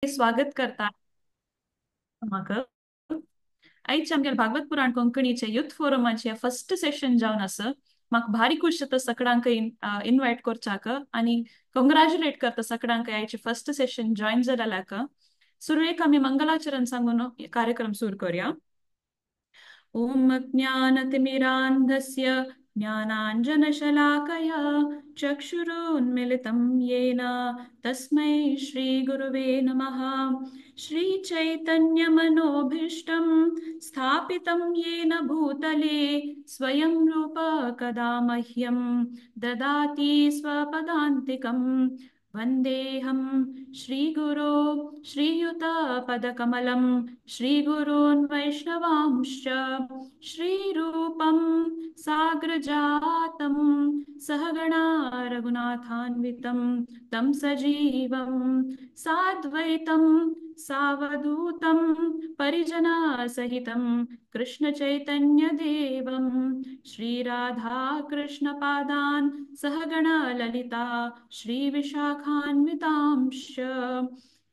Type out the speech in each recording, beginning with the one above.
स्वागत करता म्हाका. आयचे आमगेले भागवत पुराण कोंकणीचे युथ फोरमाचे फर्स्ट सेशन जावन आसा. म्हाका भारी खुश जाता सगळ्यांक इनवायट करच्याक आनी कंग्रॅच्युलेट करता सगळ्यांक आयचे फर्स्ट सेशन जॉईन जाल्याक. सुरवेक आमी मंगलाचरण सांगून कार्यक्रम सुरू करूया. ओम ज्ञानतिमिरान्धस्य ज्ञानाञ्जनशलाकया चक्षुरुन्मिलितं येन तस्मै श्रीगुरुवे नमः. श्रीचैतन्यमनोभीष्टं स्थापितं येन भूतले स्वयं रूप कदा मह्यं ददाति स्वपदान्तिकं. वन्देऽहं श्रीगुरो श्रीयुतपदकमलं श्रीगुरून् वैष्णवांश्च श्रीरूपं साग्रजातं सहगणा रघुनाथान्वितं तं सजीवं साद्वैतं सावधूतं परिजनासहितं कृष्णचैतन्यदेवं श्रीराधाकृष्णपादान् सहगणा ललिता श्रीविशाखान्वितांश्च.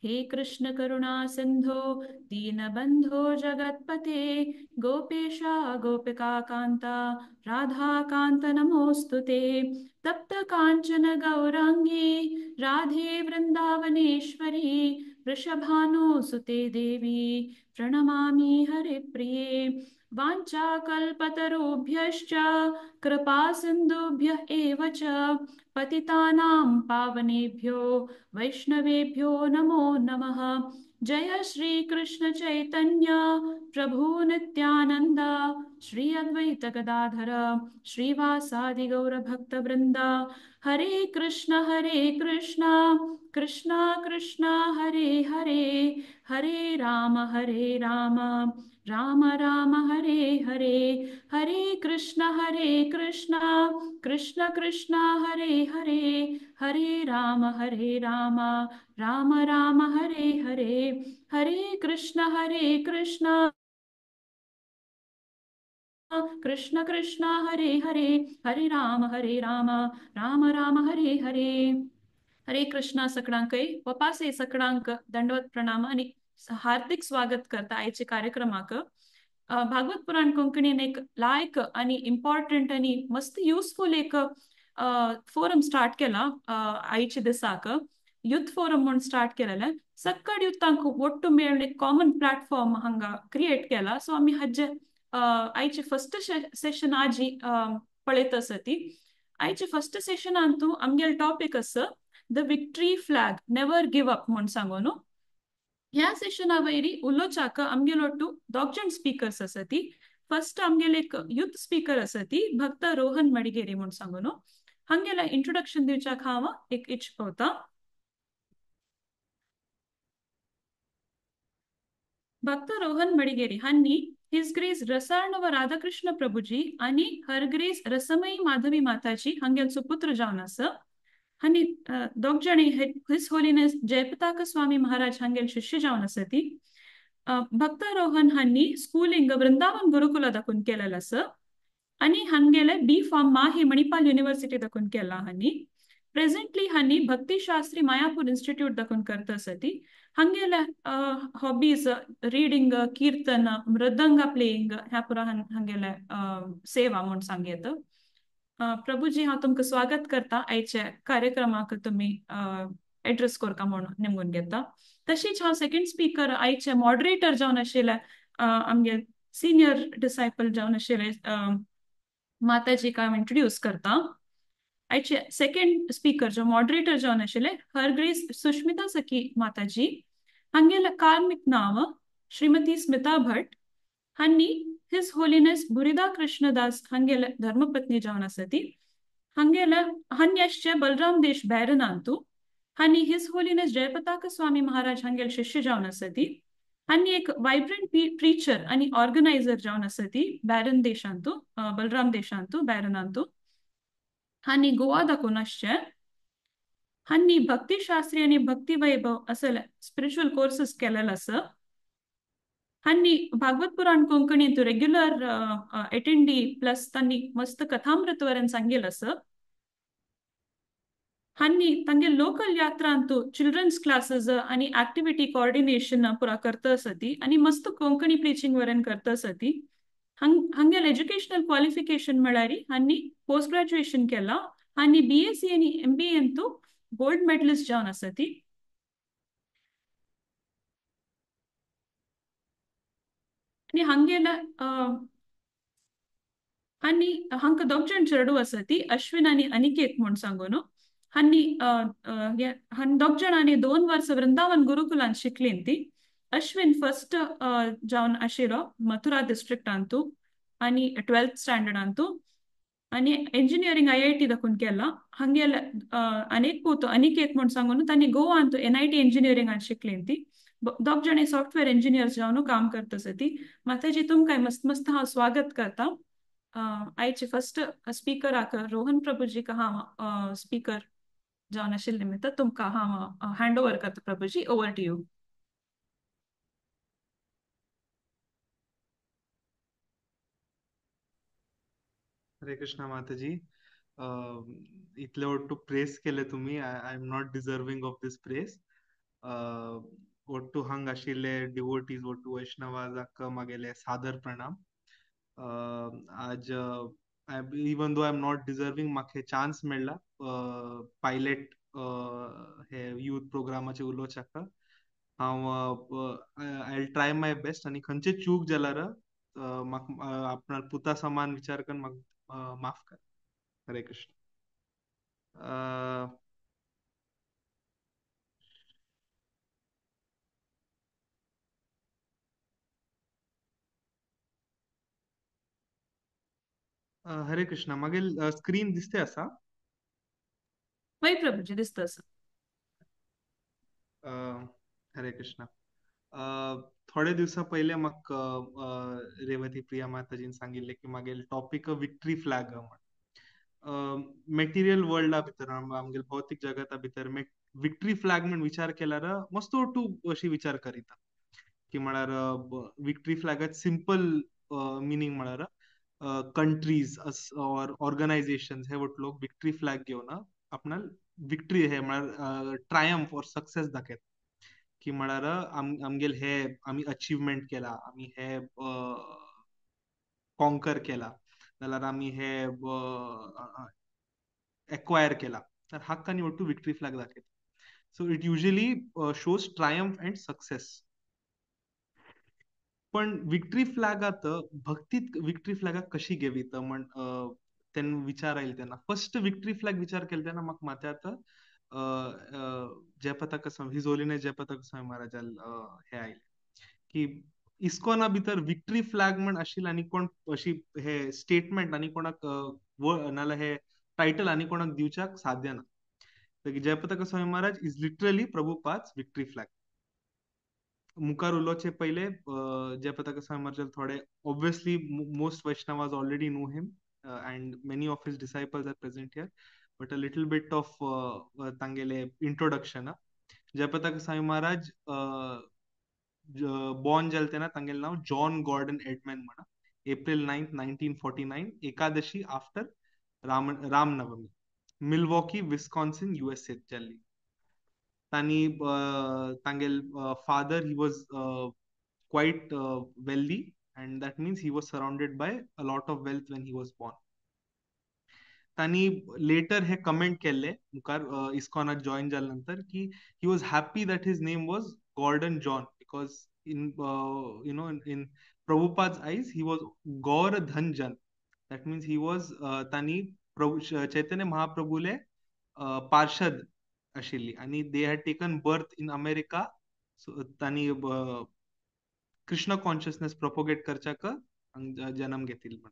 हे कृष्ण करुणा सिंधो दीनबंधो जगत्पते गोपेशा गोपिका कांता राधाकांत नमोस्तुते. तप्त कांचन गौरांगी राधे वृंदावनेश्वरी वृषभानुसुते देवी प्रणमामि हरिप्रिये. वाञ्छाकल्पतरुभ्यश्च कृपा सिन्धुभ्य एव च पतितानां पावनेभ्यो वैष्णवेभ्यो नमो नमः. जय श्री कृष्ण चैतन्य प्रभु नित्यानंद श्री अद्वैत गदाधर श्रीवासादि गौर भक्त वृंद. हरे कृष्ण कृष्ण कृष्ण हरे हरे, हरे राम राम राम हरे हरे. हरे कृष्ण कृष्ण कृष्ण हरे हरे, हरे राम राम राम हरे हरे. हरे कृष्ण कृष्ण कृष्ण हरे हरे, हरे राम राम राम हरे हरे. हरे कृष्णा सगळ्यांकय वपासे सगळ्यांक दंडवत प्रणाम आणि हार्दिक स्वागत करता आयचे कार्यक्रमाक. भागवत पुराण कोंकणीन एक लायक आणि इम्पॉर्टंट आणि मस्त युजफुल एक फोरम स्टार्ट केला आयचे दिसाक. युथ फोरम म्हणून स्टार्ट केलेले. सक्कड युथांक ಒಟ್ಟು मेळून एक कॉमन प्लॅटफॉर्म हांगा क्रिएट केला. सो आमी हाजे आयचे फर्स्ट सेशन आजी पळयत आसा ती. आयचे फर्स्ट सेशनांतू आमगेले टॉपीक आसा the victory flag, never give up म्हूण सांगून. ह्या सेशना वयरी उलोवच्याक आमगेलो ಒಟ್ಟು दोग जाण स्पीकर्स आसा ती. फर्स्ट आमगेले एक युथ स्पीकर आसा ती भक्त रोहन मडिगेरी म्हूण सांगून. हांगेले इंट्रोडक्शन दिवच्याक हांव एक इच्छ पावता. भक्त रोहन मडिगेरी हांणी his grace रसार्णव राधाकृष्ण प्रभुजी आणि हर ग्रेस रसमयी माधवी माताजी हांगेल सुपुत्र जावन आसा. हांणी दोग जाणी his holiness Jayapataka Swami Maharaj हांगेल शिष्य जावन आसा ती. भक्त रोहन हांणी स्कूलिंग वृंदावन गुरुकुला दाखून केलेलं आसा आणि हांगेले बी फार्म माहे मणिपाल युनिव्हर्सिटी दाखून केला. हांणी प्रेझेंटली हांणी भक्ती शास्त्री मायापूर इन्स्टिट्यूट दाखून करता आसा ती. हांगेले हॉबीज रिडींग, कीर्तन, मृदंगा प्लेइंग ह्या पुरा हांगेले सेवा म्हूण सांगयत. प्रभुजी हांव तुमकां स्वागत करता आयच्या कार्यक्रमाक तुमी एड्रेस करता म्हूण निमगून घेता. तशीच हांव सेकंड स्पीकर आयचे मॉडरेटर जावन आशिल्ले आमगे सिनियर डिसायपल जावन आशिल्ले माताजीक हांव इंट्रोड्यूस करता. आयचे सेकंड स्पीकर जो मॉडरेटर जावन आशिल्ले हर ग्रेस सुष्मिता सखी माताजी. हांगेले कार्मिक नांव श्रीमती स्मिता भट. हांणी his holiness भुरिदा कृष्णदास हांगेले धर्मपत्नी जावन आसा ती. हांगेले हांणी बलराम देश बैरनांतू. हांणी his holiness Jayapataka Swami Maharaj हांगेले शिष्य जावन आसा ती. हांणी एक वायब्रंट प्रीचर आनी ऑर्गनायझर जावन आसा ती बॅरन देशांतू, बलराम देशांतू, बॅरनांतू. हांणी गोवा दाखोवन आसचे. हांणी भक्तिशास्त्री आनी भक्ती वैभव असले स्पिरिच्युअल कोर्सेस केलेले आसा. हांणी भागवत पुराण कोंकणींत रेग्युलर एटेंडी प्लस तांणी मस्त कथामृत वरेन सांगेल आसा. हांनी तांगे लोकल यात्रा अंतू चिल्ड्रन्स क्लासेस आणि ऍक्टिव्हिटी कोऑर्डिनेशन पुरा करता आसती आणि मस्त कोंकणी प्रीचिंग वरेन करता आसती. हांगेल एज्युकेशनल क्वालिफिकेशन म्हळ्यार हांनी पोस्ट ग्रॅज्युएशन केला आनी BSc आनी MBA अंतू गोल्ड मेडलिस्ट जावन आसती. आनी हांगेल आनी हांकां दोग जाण चेडू आसती, अश्विन आनी अनिकेत म्हूण सांगून. हांनी हांनी दोग जाणांनी 2 वर्सां वृंदावन गुरुकुलान शिकलीं ती. अश्विन फर्स्ट जावन आशिल्लो मथुरा डिस्ट्रिक्टांतू आनी 12th स्टँडर्डांतू आनी इंजिनियरींग IIT दाखून केला. हांगेल अनेक पूत अनिकेत म्हूण सांगून तांणी गोवांतू NIT इंजिनियरिंगान शिकलीं ती. दोग जाणी सॉफ्टवेअर इंजिनियर्स जावन काम करता ती. माताजी तुमकां मस्त मस्त हांव स्वागत करता. आयचे फर्स्ट स्पीकराक रोहन प्रभुजीक हांव स्पीकर जावन आशिल्ले निमित्त तुमकां हांव हँड ओवर करता. Prabhuji, over to you. Hare Krishna Mataji, इतले ओट्टू प्रेस केले तुम्ही. I am not deserving of this praise. Ottu हांग आशिल्ले डिवोटीज, ओट्टू वैष्णवाजाक मागेले सादर प्रणाम. आज even though I am not deserving, म्हाका चान्स मेळ्ळा पायलट हे यूथ प्रोग्रामाचे उलोवच्याक. हांव I will try my best आनी खंयचे चूक जाल्यार म्हाका आपणा पुता समान विचार करून म्हाका माफ कर. हरे कृष्ण. हरे कृष्ण. मागीर स्क्रीन दिसते आसा? हय प्रभुजी, दिसता आसा. हरे कृष्ण. थोडे दिवसा पयले म्हाका रेवती प्रिया माताजीन सांगिल्लें की मागीर टॉपीक विक्ट्री फ्लॅग म्हण. मटेरियल वर्ल्डा भितर, आमगेल भौतीक जगता भितर विक्ट्री फ्लॅग म्हण विचार केल्यार मस्त तूं अशी विचार करिता की म्हळ्यार विक्ट्री फ्लॅगाच सिंपल मिनींग म्हळ्यार कंट्रीज ऑर ऑर्गनायझेशन्स हे वट लोक विक्ट्री फ्लॅग घेवन आपणाल विक्ट्री हे म्हळ्यार ट्रायम्फ ऑर सक्सेस दाखयता की म्हळ्यार आमगेल हे आमी अचिवमेंट केला, आमी हे कॉन्कर केला, जाल्यार आमी हे एक्वायर केला, तर हाका आनी वट्टू विक्ट्री फ्लॅग दाखयता. So it usually shows triumph and success. पण विक्ट्री फ्लॅगात भक्तीत विक्ट्री फ्लॅगाक कशी घेवी तर म्हण तेन्ना विचार आयले तेन्ना फर्स्ट विक्ट्री फ्लॅग विचार केले तेन्ना म्हाका माथ्यांत जयपताका स्वामी, his holiness Jayapataka Swami महाराजाल हे आयले की इस्कॉना भितर विक्ट्री फ्लॅग म्हण आशिल्लें आनी कोण अशी हे स्टेटमेंट आनी कोणाक नाल्यार हे टायटल आनी कोणाक दिवच्याक साध्य ना. Jayapataka Swami Maharaj is literally Prabhupada's victory flag. मुखार उलोवचे पयले जयपताका स्वामी महाराज थोडे obviously most Vaishnavas already know him and many of his disciples are present here, but a little bit of तांगेले इंट्रोडक्शन. जयपताका स्वामी महाराज बॉर्न जाले तेन्ना तांगेलें नांव जॉन गॉर्डन एडमॅन म्हणा. April 9, 1949, Ekadashi after Ramnavami, Milwaukee, Wisconsin, USA जाल्ली. तांणी तांगेल father he was quite wealthy and that means he was surrounded by a lot of wealth when he was born. तांणी letter हे comment केल्ले मुखार इस्कॉनात join जाले नंतर की he was happy that his name was Gordon John because in you know in Prabhupada's eyes he was Gaur Dhanjan. That means he was तांणी प्रभु चैतन्य महाप्रभुले पार्षद आशिल्ली आनी they had taken birth in America. So तांणी Krishna consciousness propagate करच्याक जन्म घेतिल्लो म्हण.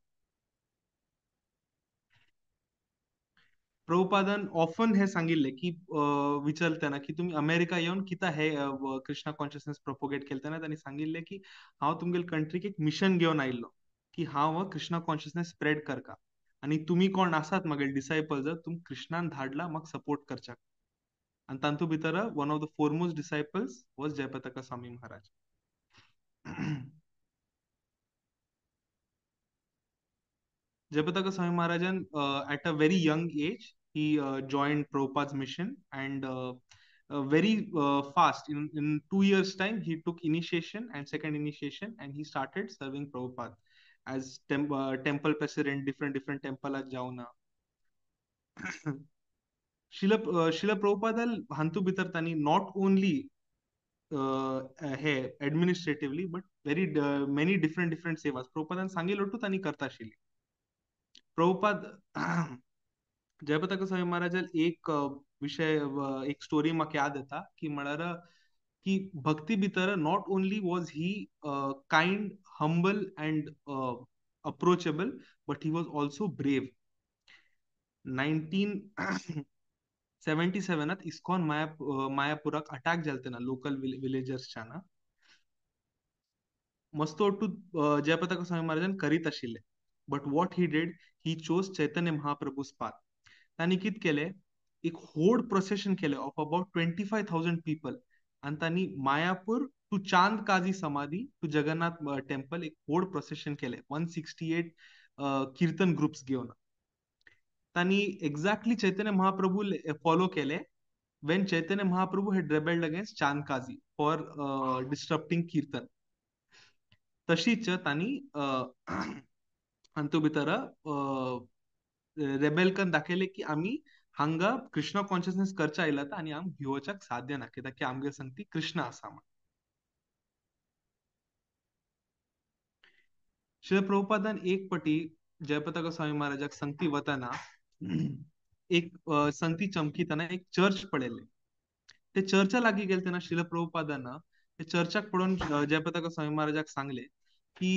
प्रभुपादान often हे सांगिल्ले की विचारतना की तुमी अमेरिका येवन कित्या हे कृष्णा कॉन्शियसनेस प्रोपोगेट केले तेन्ना तांणी सांगिल्ले की हांव तुमगेले कंट्रीक एक मिशन घेवन आयिल्लो की हांव कृष्णा कॉन्शियसनेस स्प्रेड करका आनी तुमी कोण आसात म्हागेले डिसायपल्स तुमी कृष्णान धाडला म्हाका सपोर्ट करच्याक. आनी तातूंत भितर one of the foremost disciples was Jayapataka Swami Maharaj. Jayapataka Swami महाराजान at a very young age He joined Prabhupada's mission and very fast, in 2 years time, he took initiation and second initiation, and he started serving Prabhupada as temple president, different temple at Jauna. Srila Prabhupada hantu bhitar tani not only hey administratively but very many different sevas Prabhupadan सांगितलं तानी करता आशिल्ली. प्रभुपाद जयपताका स्वामी महाराज एक विषय, एक story म्हाका याद येता की म्हळ्यार की भक्ती भितर not only was he kind, humble and approachable, but he was also brave. 1977 ISKCON मायापुराक attack जाले तेन्ना लोकल विलेजर्सच्या ना मस्त ओट्टू जयपताका स्वामी महाराजान करीत आशिल्ले. But what he did, he chose Chaitanya Mahaprabhu's path. तांणी कितें केलें, एक होड प्रोसेशन केलें ऑफ अबाउट 25,000 पीपल आनी तांणी Mayapur to Chand Kazi Samadhi to Jagannath temple एक होड प्रोसेशन केलें 168 किर्तन ग्रुप्स घेवन. तांणी एक्झॅक्टली चैतन्य महाप्रभू फॉलो केले when Chaitanya Mahaprabhu had rebelled against Chand Kazi for disrupting kirtan. तशीच तांणी हातूंत भितर रेबेल करून दाखयलें की आमी हांगा कृष्णा कॉन्शियसनेस करच्या आयला आनी आम भिवोच्याक साध्य ना, कित्याक की आमगे संगती कृष्ण आसा म्हण. श्रील प्रभुपादान एक पटी जयपताका स्वामी महाराजाक संगती वतना एक संगती चमकीतना एक चर्च पळयलें. ते चर्चा लागीं गेले तेन्ना श्रील प्रभुपादान ते चर्चाक पळोवन जयपताका स्वामी महाराजाक सांगले की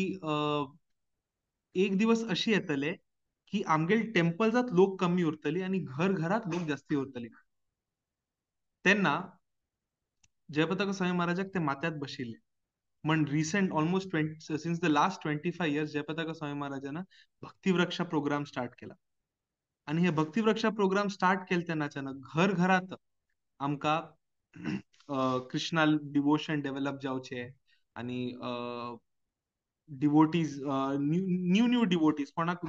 एक दिवस अशी येतले की आमगेल टेम्पल्सात लोक कमी उरतली आनी घर घरात लोक जास्ती उरतली. तेन्ना जयपताका स्वामी महाराजाक ते माथ्यात बशिल्ले. म्हण recent almost since the last 25 years Jayapataka Swami महाराजान भक्तिवृक्षा प्रोग्राम स्टार्ट केला. आनी हे भक्तिवृक्षा प्रोग्राम स्टार्ट केले तेन्नाच्यान घर घरात आमकां कृष्णा डिवोशन डेव्हलप जावचें आनी डिवोटीज, न्यू न्यू डिवोटीज, कोणाक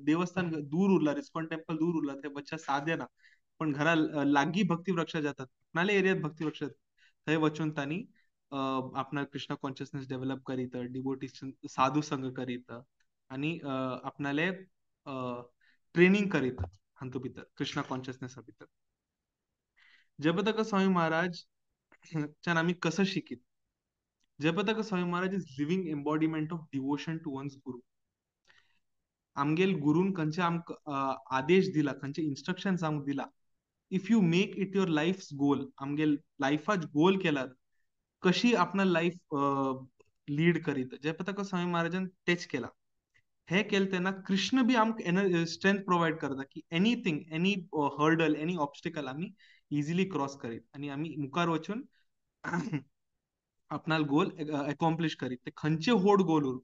देवस्थान दूर उरला, इस्कॉन टेम्पल दूर उरला ते बच्चा साध्य ना, पण घरा लागीं भक्तिवृक्षा जातात, आपणाले एरियात भक्तिवृक्ष थंय वचून तांणी आपणा कृष्णा कॉन्शियसनेस डेव्हलप करीत, डिवोटीज साधू संघ करीत आनी आपणाले ट्रेनिंग करीत हातूंत भितर कृष्णा कॉन्शियसनेसा भितर. जयपताका स्वामी महाराज च्यान आमी कसो शिकीत? Jayapataka Swami Maharaj is living embodiment of devotion to one's guru. आमगेल गुरून खंयचे आमकां आदेश दिला, खंयचे इन्स्ट्रक्शन्स आमकां दिला, if you make it your life's goal, आमगेल लायफाच गोल केला कशी आपणा लायफ लीड करीत, जयपताका स्वामी महाराजान तेच केला. हे केलें तेन्ना कृष्ण बी आमकां स्ट्रेंथ प्रोवायड करता की anything, any hurdle, any obstacle आमी इजिली क्रॉस करीत आनी आमी मुखार वचून आपणाल गोल एकॉम्प्लिश करीत. ते खंयचे होड गोल उरूं.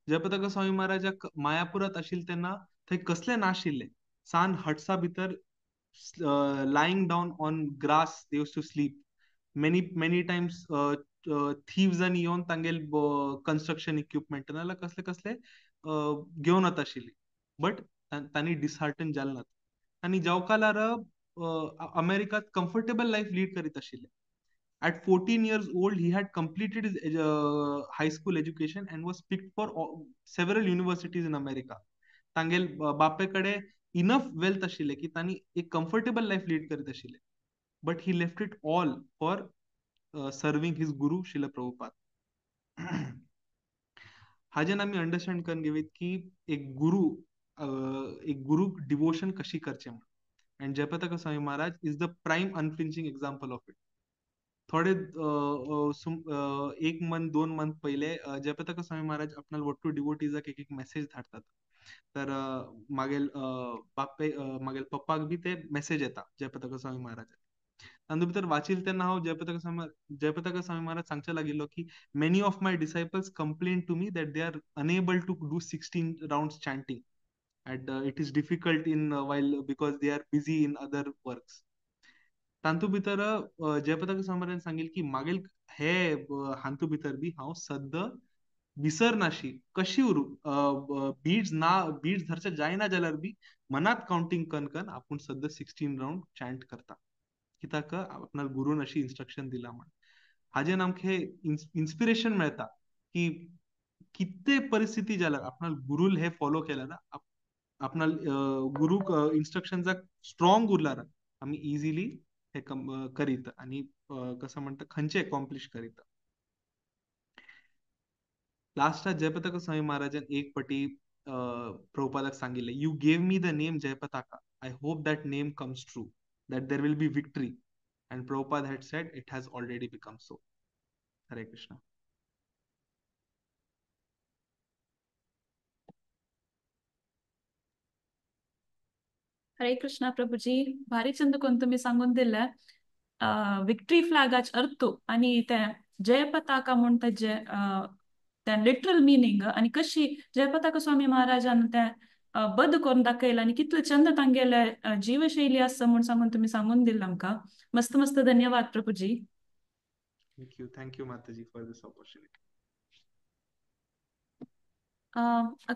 जयपताका स्वामी महाराजाक मायापुरात आशिल्ले तेन्ना थंय कसलें नाशिल्लें, सान हट्सा भितर lying down on grass they used to sleep. Many many times थिव्जांनी येवन तांगेल कन्स्ट्रक्शन इक्विपमेंट नाजाल्यार कसले कसले घेवन वता आशिल्ली, बट तांणी डिसहार्टन जाले नात. आनी जवकालार अमेरिकात कम्फर्टेबल लायफ लीड करीत आशिल्ले. At 14 years old, he had completed his high school education and was picked for several universities in America. तांगेल बापे कडे इनफ वेल्थ आशिल्ले की तांणी एक कम्फर्टेबल लायफ लीड करीत आशिल्ले, but he left it all for serving his guru Srila Prabhupada. हाजेन आमी understand करून घेवीत की एक गुरु डिवोशन कशी करचें म्हण. And Jayapataka Swami Maharaj is the prime unflinching example of it. थोडे एक मंथ 2 मंथ पयले जयपताका स्वामी महाराज आपणाल वट्टू डिवोटीजाक एक एक मेसेज धाडटात. तर मागेल बापे मागेल पप्पाक बी ते मेसेज येता जयपताका स्वामी महाराज. तातूंत भितर वाचिल तेन्ना हांव जयपताका स्वामी महाराज सांगचे लागिल्लो की many of my disciples complain to me that they are unable to do 16 rounds chanting and it is difficult in while because they are busy in other works. तातूंत भितर जयपताका स्वामी महाराजान सांगिल्लें की मागील हे हातूंत भितर बी हांव सद्दां विसरनाशी कशी उरू, बीड्स ना बीड्स धरचे जायना जाल्यार बी मनात काउंटिंग कन कन आपूण सद्दां 16 राउंड चॅन्ट करता, कित्याक आपणाल गुरून अशी इन्स्ट्रक्शन दिला म्हण. हाजेन आमकां हे इन्स्पिरेशन मेळटा की कितें परिस्थिती जाल्यार आपणाल गुरूल हे फॉलो केल्यार, आपणाल गुरूक इन्स्ट्रक्शन्साक स्ट्रॉंग उरल्यार आमी इजिली हे करीत आनी कसं म्हणटा खंयचे एकॉम्प्लिश करीत. लास्टाक जयपताका स्वामी महाराजान एक पटी प्रभुपादाक सांगिल्लें, you gave me the name Jayapataka, I hope that name comes true, that there will be victory. And Prabhupada had said it has already become so. Hare Krishna. Hare Krishna Prabhuji, भारी चंद कोण तुम्ही सांगून दिले victory फ्लॅगाच अर्थ आणि ते जयपताका म्हूण ताजे ते लिटरल मिनींग आणि कशी जयपताका स्वामी महाराजान ते बद करून दाखयला आणि कितले चंद तांगेले जीवशैली आसा म्हूण सांगून तुम्ही सांगून दिलं आमकां. मस्त मस्त धन्यवाद प्रभुजी. Thank you Mataji for this opportunity.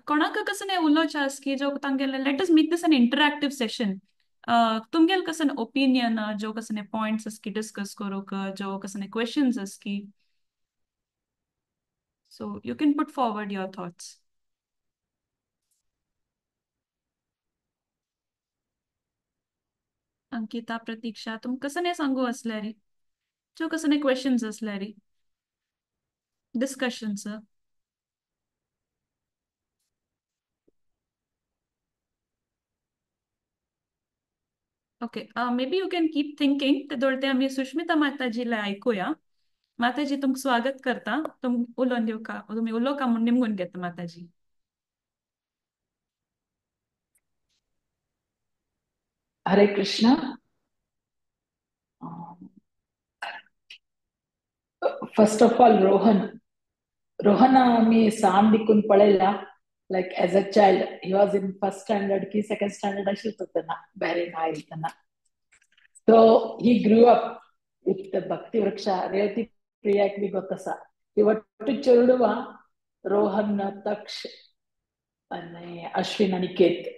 कोणाक कसं नाही उलोवचें आसा की जो तांगेले, let us make this an interactive session. तुमगेल कसं ओपिनियन, जो कसं पॉइंट्स आसा की डिस्कस करूंक, जो कसं क्वेश्चन्स आसा की, so you can put forward your thoughts. Ankita, Pratiksha, तुम कसं नाही सांगू असल्यारी, जो कसं नाही questions असल्यारी discussions. Okay, maybe you can keep thinking. ते दोळते आम्ही सुष्मिता माताजीला ऐकूया. माताजी तुमक स्वागत करता, तुम उलोवन दिवका, तुमी उलोवका म्हूण निमगून घेता माताजी. Hare Krishna. First of all Rohan, Rohan आमी सान दिकून पळयला, like as a child he was in first standard की सेकंड स्टँडर्ड आशिल्लो तेन्ना बॅरेन आयतना. So he grew up with the Bhakti Vriksha. Revathi प्रियाक बी ಗೊತ್ತಸ. ಈ ಒಟ್ಟು ಚೇರ್ಡುವ ರೋಹನ್, ತಕ್ಷ್ आणि Ashwin, Aniket,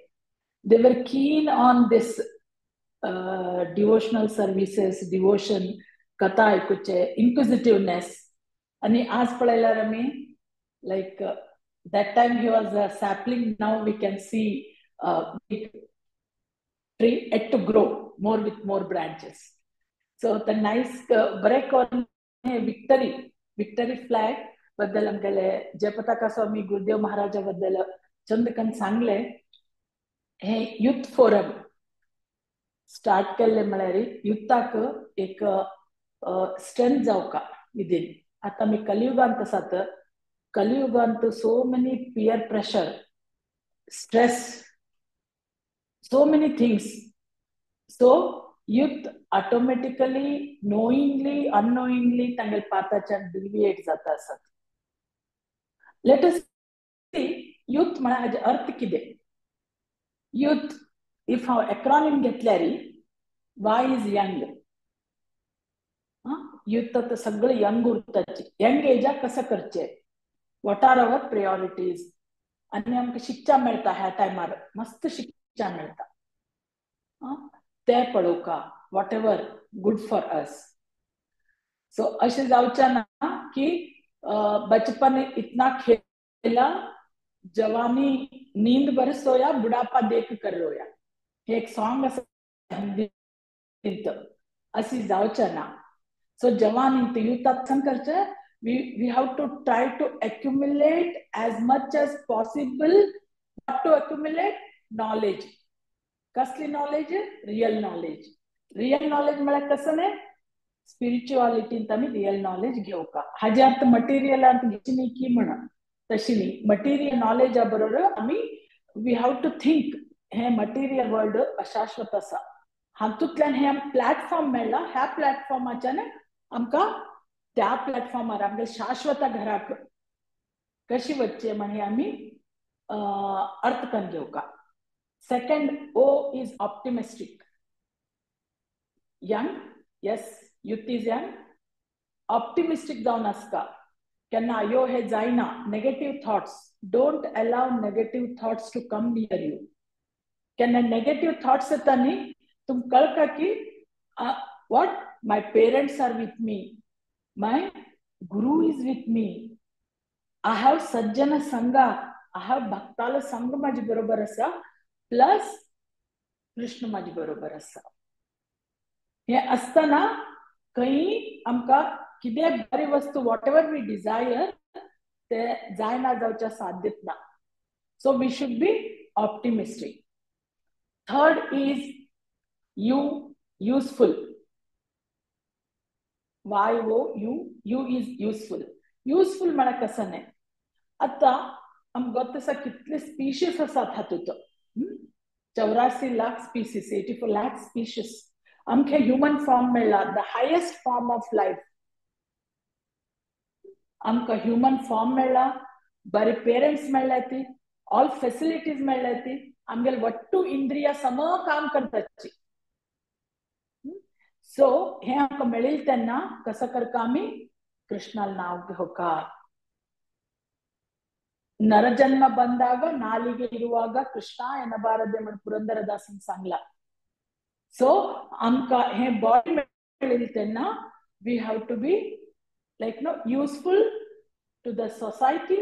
they were keen on this devotional services, devotion, कथा आयकुचे, इन्क्विजिटिवनेस. आणि आज पळयल्यार आमी like that time he was a sapling, now we can see big tree yet to grow more with more branches. So the nice break on victory, victory flag बद्दल आमगेले जयपताका स्वामी गुरुदेव महाराजा बद्दल चंदकन सांगले. हे युथ फोरम स्टार्ट केल्ले म्हळ्यार युथाक एक strength जावका within. आतां आमी कलियुगांत आसात, कलियुगांत so many peer pressure, stress, so many things. So youth automatically, knowingly, unknowingly तांगेले पाथाच्यान डिविएट जाता आसात. Let us see youth म्हळ्यार हाजे अर्थ कितें. युथ if हांव एक्रोनीम घेतल्यार वाय is young. Youth आतां सगळे यंग उरताची, यंग एजाक कसं करचें, what are our priorities. आनी आमकां शिक्षा मेळटा ह्या टायमार, मस्त शिक्षा मेळटा ते पळोवका, whatever good for us. So अशें जावचें ना की बचपन इतना खेला, जवानी नींद भर सोया, बुढ़ापा देख कर रोया. हे एक सॉन्ग आसा हिंदींत, अशी जावचें ना. सो जवानी युथात करचें, we have to try to accumulate as much as possible. What to accumulate? Knowledge. कसली knowledge? Real knowledge. Real knowledge म्हळ्यार कसं न्ही, स्पिरिच्युअलिटींत आमी रियल नॉलेज घेवका. हाजे अर्थ मटेरियल अर्थ घेवची न्ही की म्हण, तशी न्ही. मटेरियल नॉलेजा बरोबर आमी we have to think hey material world अशाश्वत आसा, हातूंतल्यान हे प्लॅटफॉर्म मेळ्ळा, ह्या प्लॅटफॉर्माच्यान आमकां त्या प्लॅटफॉर्मार आमगे शाश्वत घराक कशी वचचें म्हण आमी अर्थ करून घेवका. Second O is optimistic. Young, yes, youth is young, optimistic जावन आसता. केन्ना अयो हे जायना, negative thoughts, don't allow negative thoughts to come near you. केन्ना नेगेटिव्ह थॉट्स येता न्ही, तुमकां कळटा की what my parents are with me, my guru is with me, I have सज्जन संगा, I have भक्तालो संग म्हाजे बरोबर आसा, प्लस कृष्ण म्हाजे बरोबर आसा. हे आसतना खंय आमकां कितें बरी वस्तू what ever we Dzire ते जायना जावच्या साध्यत ना. So we should be optimistic. Third is you useful. Y O U, U is useful. Useful म्हळ्यार कसं न्ही, आतां आमकां गोत आसा कितले स्पिशीस आसात हातूंत, 84 लाख स्पिशीस, 84 लाख स्पिशीस. आमकां ह्युमन फॉर्म मेळ्ळा, the highest form of life. आमकां ह्युमन फॉर्म मेळ्ळा, बरे पेरंट्स मेळ्ळ्या ती, ऑल फेसिलिटीज मेळ्ळ्या ती, आमगेले वट्टू इंद्रिया सम काम करताची. सो हे आमकां मेळिल्लें तेन्ना कसो करता आमी ಕೃಷ್ಣನ ನಾವ್ घेवका. ನರಜನ್ಮ ಬಂದಾಗ ನಾಲಿಗೆ ಇರುವಾಗ ಕೃಷ್ಣ ಎನ್ನಬಾರದೆ म्हण ಪುರಂದರದಾಸನ್ सांगला. सो आमकां हे बॉडी मेळिल्लें तेन्ना we have to be like no useful to the society,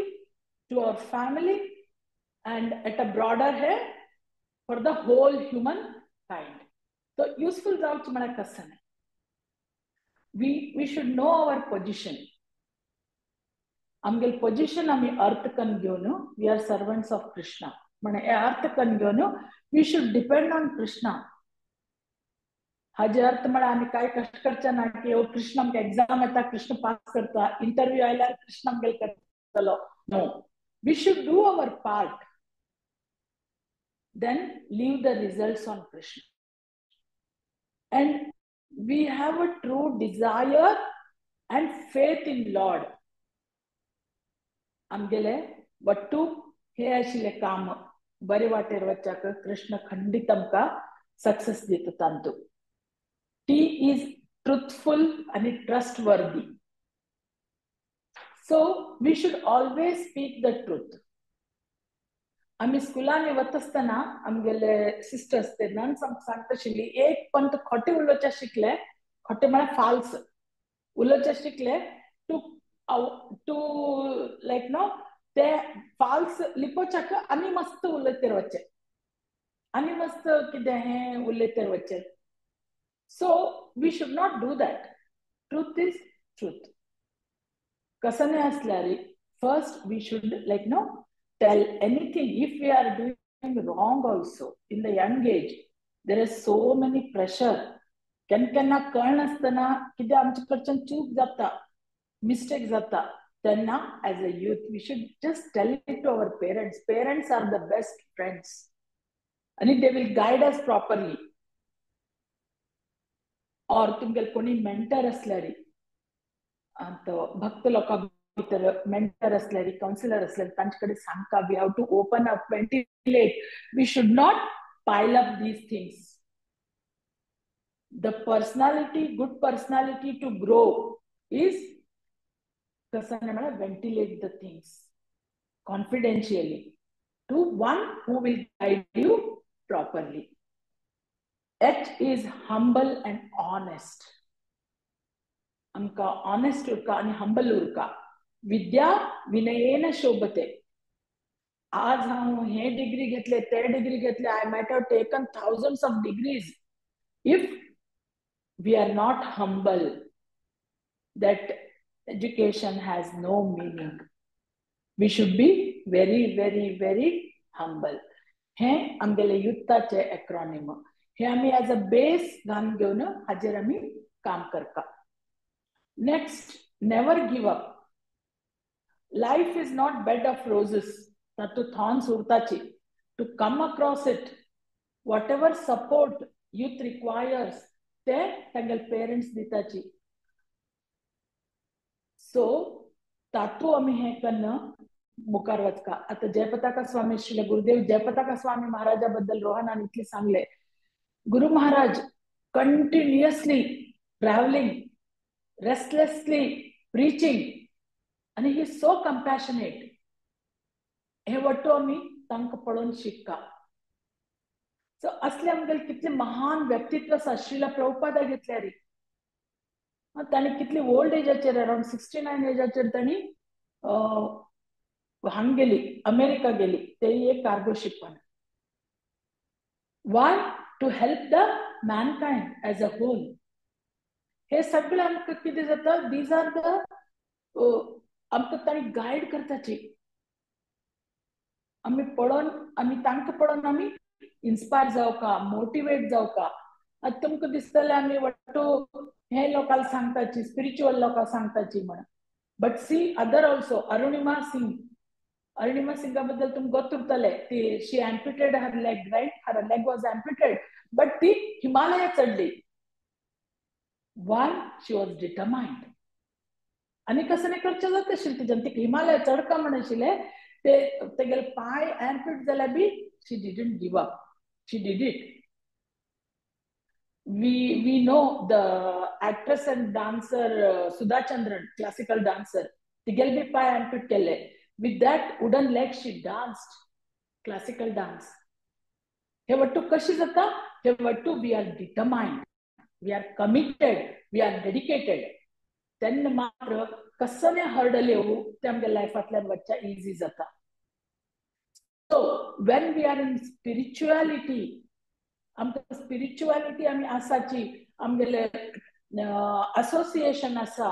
to our family, and at a broader hey for the whole human kind. So useful जावचें म्हळ्यार कसं न्ही, we should know our position. आमगेले position आमी अर्थ कन्न घेवन, we are servants of Krishna म्हण हे अर्थ कन्न घेवन we should depend on Krishna. हाजे अर्थ म्हळ्यार आमी कांय कश्ट करचे ना की ओ कृष्ण आमकां एग्जाम येता कृष्ण पास करता, इंटरव्यू आयल्यार कृष्ण आमगेले करतलो. No, we should do our part, then leave the results on Krishna. And we have a true desire and faith in Lord. आमगेले वट्टू हे आशिल्ले काम बरे वाटेर वच्चाक कृष्ण खंडित आमकां सक्सेस दिता तांतू. टी is truthful आनी trustworthy. So we should always speak the truth. आमी स्कुलांनी वता आसतना आमगेले सिस्टर्स ते नन्स आमकां सांगता आशिल्ली, एक पंत खोटें उलोवचें शिकले, खोटें म्हळ्यार फाल्स उलोवचें शिकले, टू टू लायक नो ते फाल्स लिपोवच्याक आनी मस्त उलयतर वचचें, आनी मस्त कितें हें उलयतर वचचें. So we should not do that. Truth is truth. कसने आसल्यार first we should like no tell anything. If we are doing wrong also in the young age, there is so many pressure. केन्ना केन्ना कळनासतना कितें आमचे कडच्यान चूक जाता, मिस्टेक जाता, तेन्ना as a youth we should just tell it to our parents. Parents are the best friends आनी they will guide us properly. और तुमगेले कोणी मेंटर आसल्यार, भक्त लोकां भितर मेंटर आसल्यार, कावन्सिलर आसल्यार तांचे कडेन सांगता. We have to open up, ventilate. We should not pile up these things. The personality, good personality to grow is कसं म्हळ्यार ventilate the things confidentially to one who will guide you properly. H is humble and honest. आमकां honest उरका आनी humble उरका. विद्या विनयेन शोभते. आज हांव हे degree घेतले, ते डिग्री घेतले, I might have taken thousands of degrees. If we are not humble, that education has no meaning. We should be very very very humble. हे आमगेले युथाचे एक्रोनिम. हे आमी एज अ बेस घालून घेवन हाजेर आमी काम करता. Next, never give up. Life is not bed of roses, तातूंत thorns उरताची. To come across it, whatever support youth requires ते तांगेले पेरंट्स दिताची. सो तातू आमी हें कन्न मुखार वचका. आतां जयपताका स्वामी, श्री गुरुदेव जयपताका स्वामी महाराजा बद्दल रोहनान इतलें सांगलें. Guru Maharaj continuously travelling, restlessly preaching, आनी he is so compassionate. हे वट्टू आमी तांकां पळोवन शिकता. सो असले आमगेले कितले महान व्यक्तित्व आसा. श्रीला प्रभुपादा घेतल्यार ताणें कितली ओल्ड एजाचेर, अरावंड 69 एजाचेर तांणी हांग गेली, अमेरिका गेली, ते एक cargo शिपान. Why? To help the mankind as a whole. हे सगळे आमकां कितें जाता, these are the आमकां तांणी गायड करताची. आमी पळोवन, आमी तांकां पळोवन आमी इन्स्पायर जावका, मोटिवेट जावका. आतां तुमकां दिसतलें आमी वट्टू हे लोकांक सांगताची, स्पिरिच्युअल लोकांक सांगताची म्हण, but see other also. Arunima Singh, Arunima सिंगा बद्दल तुमकां गोत उरतले. ती she amputated her leg, right? Her leg was amputated, but ती Himalaya चडली. Why? She was determined. आनी कसं नाही करचें जाता आशिल्लें तिच्यान, तिका हिमालय चडका म्हण आशिल्लें, ते तेगेले पांय एम्प्युट जाल्यार बी she didn't give up, she did it. We know the actress and dancer Sudha Chandran, classical dancer, तिगेले बी पांय एम्प्युट केले. With that wooden leg she danced classical dance. हे वट्टू कशी जाता, हे Wattoo we are determined, we are committed, we are dedicated. तेन्ना मात्र कसले हर्डल येवं ते आमच्या लायफांतल्यान वच्चा इजी जाता. So when we are in spirituality, आमकां स्पिरिच्युअलिटी आमी आसाची, आमगेले असोसिएशन आसा,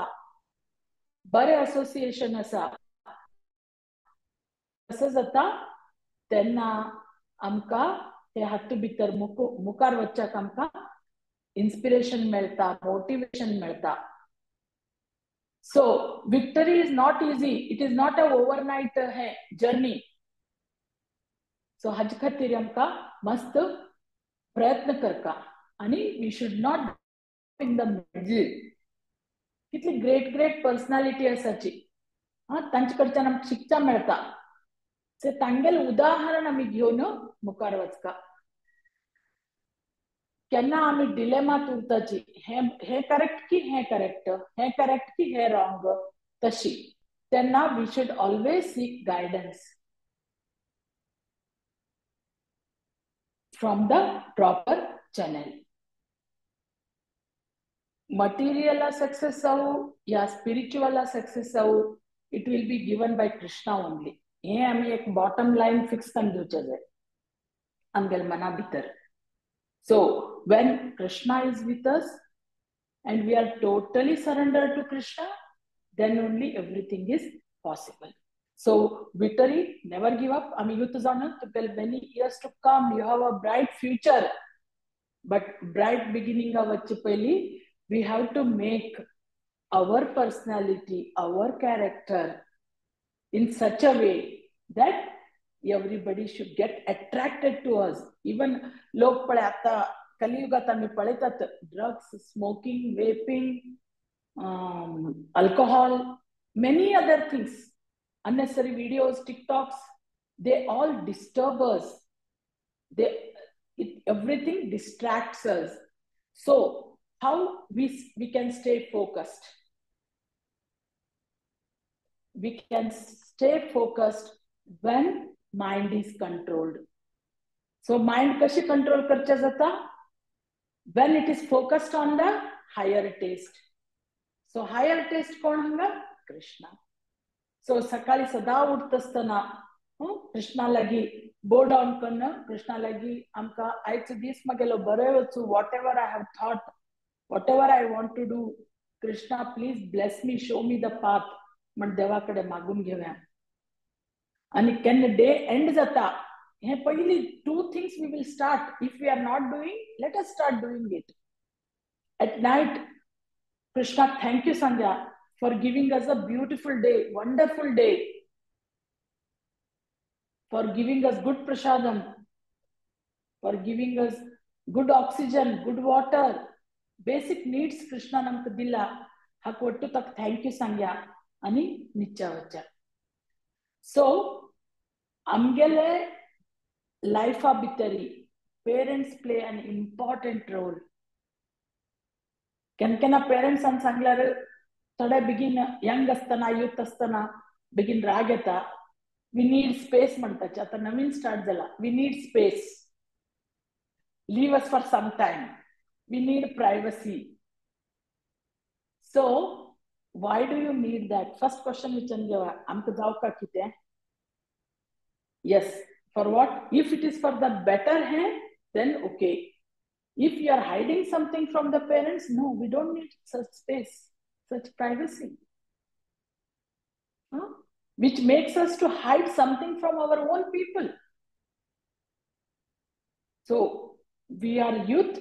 बरें असोसिएशन आसा, कसं जाता तेन्ना आमकां हे हातू भितर मुखार वच्चाक आमकां इन्स्पिरेशन मेळटा, मोटिवेशन मेळटा. So victory is not easy, it is not a overnight hey journey. So हाजे खातीर आमकां मस्त प्रयत्न करता आनी we should not in the middle. कितली ग्रेट ग्रेट पर्सनॅलिटी आसाची, हा, तांचे कडच्यान आमकां शिकचा मेळटा. सो तांगेलें उदाहरण आमी घेवन मुखार वचका. केन्ना आमी डिलेमात उरताची, हे हे करेक्ट की हे करेक्ट, हे करेक्ट की हे रॉंग, तशी तेन्ना we should always seek guidance from the proper channel. Material success जावं या स्पिरिच्युअल सक्सेस जावं, it will be given by Krishna only. हे आमी एक बॉटम लायन फिक्स करून दिवचें जाय आमगेले मना भितर. So when Krishna is with us and we are totally surrendered to Krishna, then only everything is possible. So victory, never give up. I mean, youth जावन many years to come, you have a bright future. But bright beginning वच्चे पयलीं we have to make our personality, our character in such a way that everybody should get attracted to us. Even लोक पळय आता कलियुगात आमी पळयतात, drugs, smoking, vaping, alcohol, many other things, unnecessary videos, TikToks, they all disturb us. Everything distracts us. So how we can stay focused? We can stay focused when mind is controlled. So mind kashi control karcha jata? When it is focused on the higher taste. So higher taste kon hanga? Krishna. So sakali sada उठतासतना Krishna लागी बो down कन्न, कृष्णा लागी आमकां आयचो दीस म्हगेलो बरो वचूं, whatever I have thought, whatever I want to do, Krishna please bless me, show me the path म्हण देवा कडेन मागून घेवया. आनी केन्ना डे एंड जाता हे पयली two things we will start. If we are not doing, let us start doing it. At night Krishna thank you सांगया for giving us a beautiful day, wonderful day, for giving us good prasadam, for giving us good oxygen, good water, basic needs Krishna आमकां दिला, हाका वट्टू ताका thank you सांगया आनी निच्चा वच्चा. So आमगेले लायफा भितरी parents play an important role. केन्ना केन्ना पेरंट्सान सांगल्यार थोडे बेगीन यंग आसतना, युथ आसतना बेगीन राग येता. We need space म्हणटाचे. आतां नवीन स्टार्ट जाला, we need space, leave us for some time, we need privacy. So why do you need that? First question विचारून घेवा, आमकां जावका कितें? Yes, for what? If it is for the better hand, then okay. If you are hiding something from the parents, no, we don't need such space, such privacy. Huh? Which makes us to hide something from our own people. So we are youth.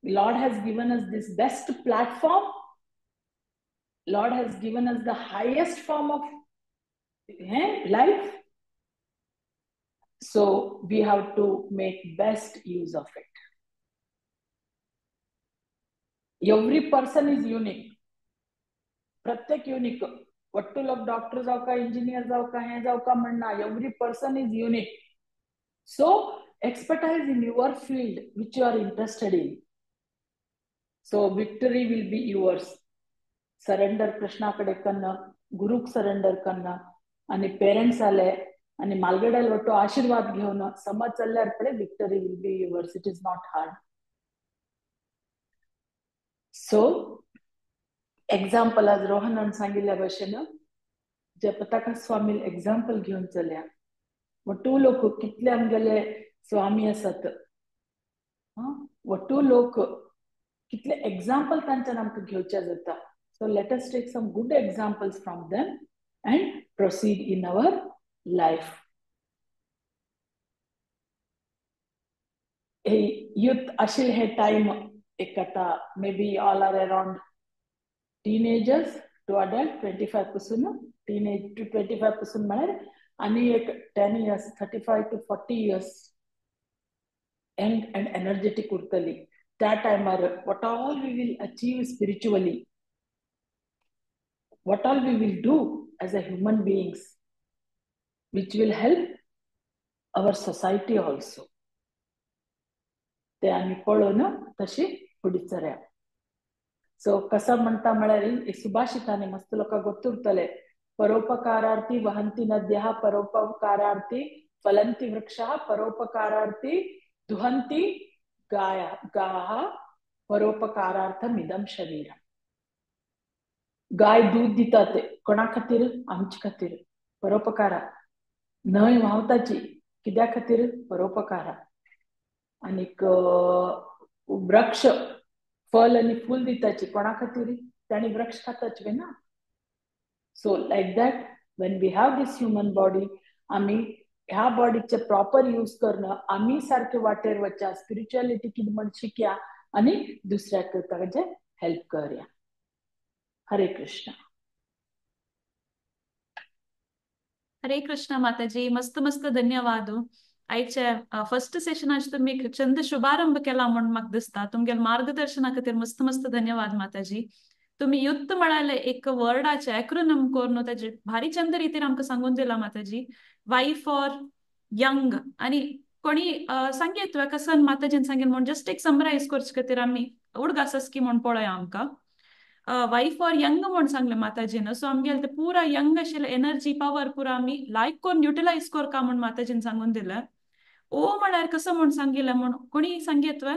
Lord has given us this best platform. Lord has given us the highest form of life. So we have to make best use of it. Every person is unique. प्रत्येक unique. Wattoo लोक doctor जावका, engineer जावका, हें जावका म्हणना. Every person is unique. So expertise in your field which you are interested in. So victory will be yours. Surrender Krishna कडेन करणं, गुरूक surrender करणं, आनी parents आले आनी मालगड्याल वट्टो आशीर्वाद घेवन समज चल्ल्यार पळय, victory will be yours. It is not hard. So example आज रोहनान सांगिल्ल्या भशेन जयपताका स्वामी एक्झाम्पल घेवन चलया. वट्टू लोक कितले आमगेले स्वामी आसात, वट्टू लोक कितले एक्झाम्पल तांच्यान आमकां घेवचे जाता. So let us take some good examples from them and proceed in our life. Hey youth आशिल्ले हे टायम एक आतां maybe all are around teenagers to adult, 25 पासून टीनेज टू 25 पासून म्हळ्यार आनी एक 10 years, 35 to 40 years young and energetic उरतली. त्या टायमार what all we will achieve spiritually, what all we will do as a human beings, which will help our society also. ते आमी पळोवन तशी फुडें चलया. सो कसं म्हणटा म्हळ्यार सुभाषितांनी मस्त लोकांक गोत्त उरतले, परोपकारार्थी वहंती नद्यः, परोपकारार्थी फलंती वृक्षाः, परोपकारार्थी दुहंती गाः, परोपकारार्थम इदं शरीरम. गाय दूध दिता ते कोणा खातीर? आमचे खातीर, परोपकारा. न्हंय व्हांवताची कित्या खातीर? परोपकारा. आनीक वृक्ष फल आनी फूल दिताची कोणा खातीर? ताणी वृक्ष खाताची ना. So like that when we have this human body, आमी ह्या बॉडीचे प्रॉपर यूज करणं, आमी सारके वाटेर वच्या, स्पिरिच्युअलिटी कितें म्हण शिकया आनी दुसऱ्याक ताजे हेल्प करया. हरे कृष्ण. हरे कृष्ण माताजी, मस्त मस्त धन्यवाद. आयचे फर्स्ट सेशनाचे तुम्ही चंद शुभारंभ केला म्हणून म्हाका दिसता. तुमगेले मार्गदर्शना खातीर मस्त मस्त धन्यवाद माताजी. तुम्ही युद्ध म्हळ्यार एक वर्डाचे एक्रोनम करून ताजे भारी चंद रितीन आमकां सांगून दिला माताजी. वाय फॉर यंग आनी कोणी सांगेत तुवें कसन माताजीन सांगेल म्हूण जस्ट एक समरायज करचे खातीर आमी उडगास की म्हूण पळया आमकां. वाय फॉर यंग म्हूण सांगलें माताजीन. सो आमगेले ते पुरा यंग आशिल्ले एनर्जी पावर पुरा आमी लायक करून युटिलायज करका म्हूण माताजीन सांगून दिलें. ओ म्हळ्यार कसो म्हूण सांगिल्लें म्हूण कोणी सांगेत तुवें?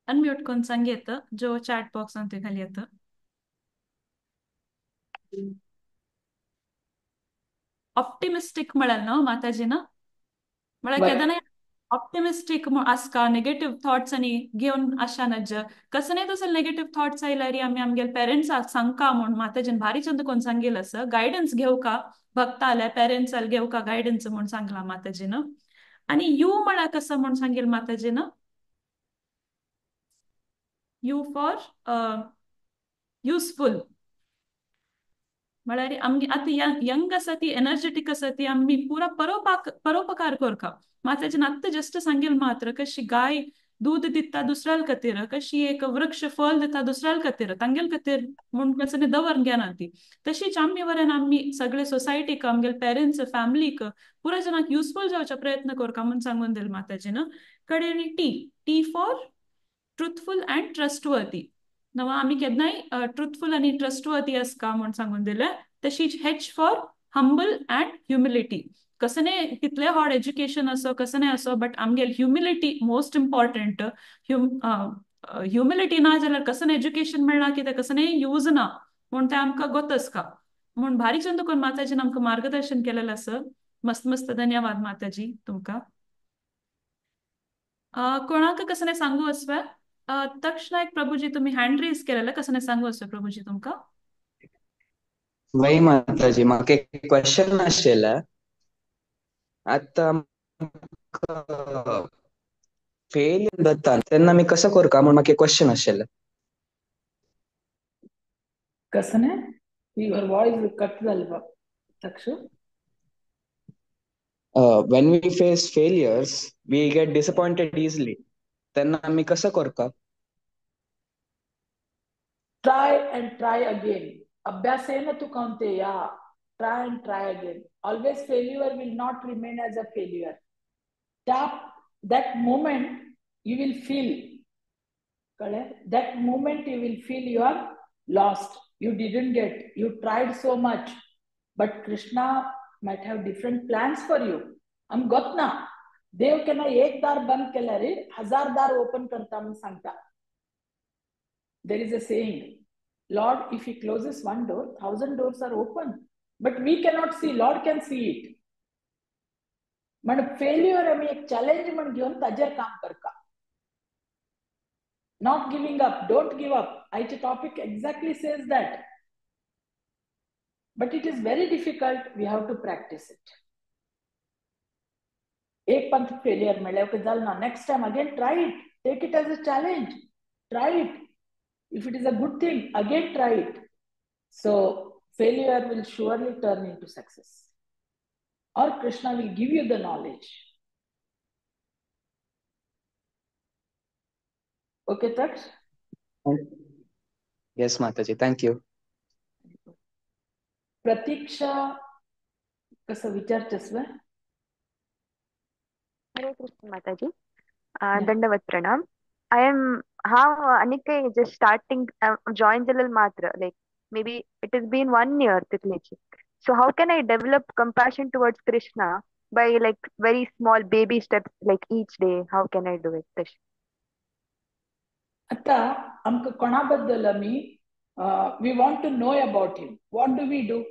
अनम्यूट करून सांगेत जो चॅट बॉक्सान ते खाली येता. ऑप्टिमिस्टीक म्हळ्यार न्हू माताजीन, म्हळ्यार केन्नाय ऑप्टिमिस्टीक आसका, नेगेटिव्ह थॉट्स आनी घेवन आशा नज कसं तसं नेगेटिव्ह थॉट्स आयल्यार आमी आमगेले पेरंट्साक सांगका म्हूण माताजीन भारी चंद कोण सांगेल आसा. गायडन्स घेवका, भक्ता आल्यार पेरंट्स आल्यार घेवका गायडन्स म्हूण सांगला माताजीन. आनी you म्हळ्यार कसं म्हूण सांगेल माताजीन? You for useful म्हळ्यार आमगे आतां यंग आसा ती एनर्जेटीक आसा ती आमी पुरा परोपकार करका. माताजीन आत्तां जस्ट सांगेल मात्र कशी गाय दूध दिता दुसऱ्याल खातीर, कशी एक वृक्ष फल दिता दुसऱ्याल खातीर, तांगेल खातीर म्हूण कसं दवर घेना ती, तशीच आमी वरेन आमी सगळे सोसायटीक आमगेले पेरंट्स फॅमिलीक पुरा जणांक युजफूल जावचा प्रयत्न करका म्हूण सांगून दिल माताजीन. कडेन T T for truthful and trustworthy. नवा आमी केन्नाय ट्रुथफुल आनी ट्रस्टवर्थी आसका म्हूण सांगून दिलें. तशीच H for humble and humility. कसने कितले हॉड एज्युकेशन असो कसने असो बट आमगेल ह्युमिलिटी मोस्ट इम्पॉर्टंट. ह्युमिलिटी ना जाल्यार कसने एज्युकेशन मेळना कितें कसने यूज ना म्हूण तें आमकां गोत आसका. म्हूण बारीक करून माताजीन आमकां मार्गदर्शन केलेलें आसा. मस्त मस्त धन्यवाद माताजी तुमकां. कोणाक कसने सांगू आसवे? तक्ष नायक प्रभुजी तुम्ही हँड रेज केलेलं, कसने सांगू आसवे प्रभुजी तुमकां? वय माताजी, म्हाका एक क्वेश्चन आशिल्लें. आतां फेल जाता तेन्ना आमी कसो करका म्हूण म्हाका एक क्वेश्चन आशिल्लें. कसने? Your voice cut जालें Taksha. When we face failures, we get disappointed easily. तेन्ना आमी कसो करका? Try and try again. अभ्यासेन तु कौन्तेय. Try and try again. Always failure will not remain as a failure. That moment you will feel, that moment you will feel you are lost. You didn't get, you tried so much, but Krishna might have different plans for you. आम गोत ना, देव केन्ना एक दार बंद केल्यार हजार दार ओपन करता म्हूण सांगता. There is a saying, Lord, if he closes one door, 1,000 doors are open. But we cannot see, Lord can see it. म्हण फेल्युअर आमी एक चॅलेंज म्हण घेवन ताजेर काम करता. Not giving up, don't give up. आयचे topic exactly says that. But it is very difficult, we have to practice it. एक पंथ फेलियर मेळ्ळें ओके जालें ना, next time again try it, take it as a challenge, try it. If it is a good thing, again try it. So failure will surely turn into success. Or Krishna will give you the knowledge. Okay, Taksh? Yes, Mataji. Thank you. Pratiksha, कसं विचारचेस वे? Hare Krishna Mataji. Dandavat Pranam. I am how Anike just starting join jalal matra, like maybe it has been 1 year titlechi. So how can I develop compassion towards Krishna by like very small baby steps, like each day? How can I do it? Tash? आता आमकां कोणा बद्दल आमी we want to know about him. What do we do?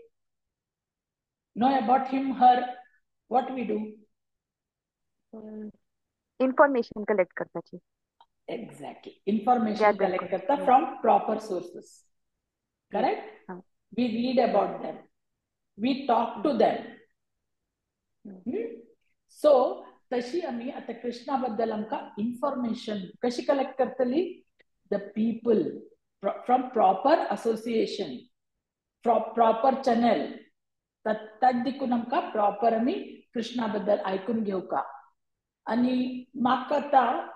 Know about him, her. What we do? Information collect करताची. Exactly. Information collect karta from proper sources. Correct? We read about them. We talk to them. So, तशी आमी आता कृष्णा बद्दल आमकां information कशी collect करतली? The people from proper association, proper channel. ताक देखून आमकां प्रॉपर आमी कृष्णा बद्दल आयकून घेवका. आनी म्हाका आतां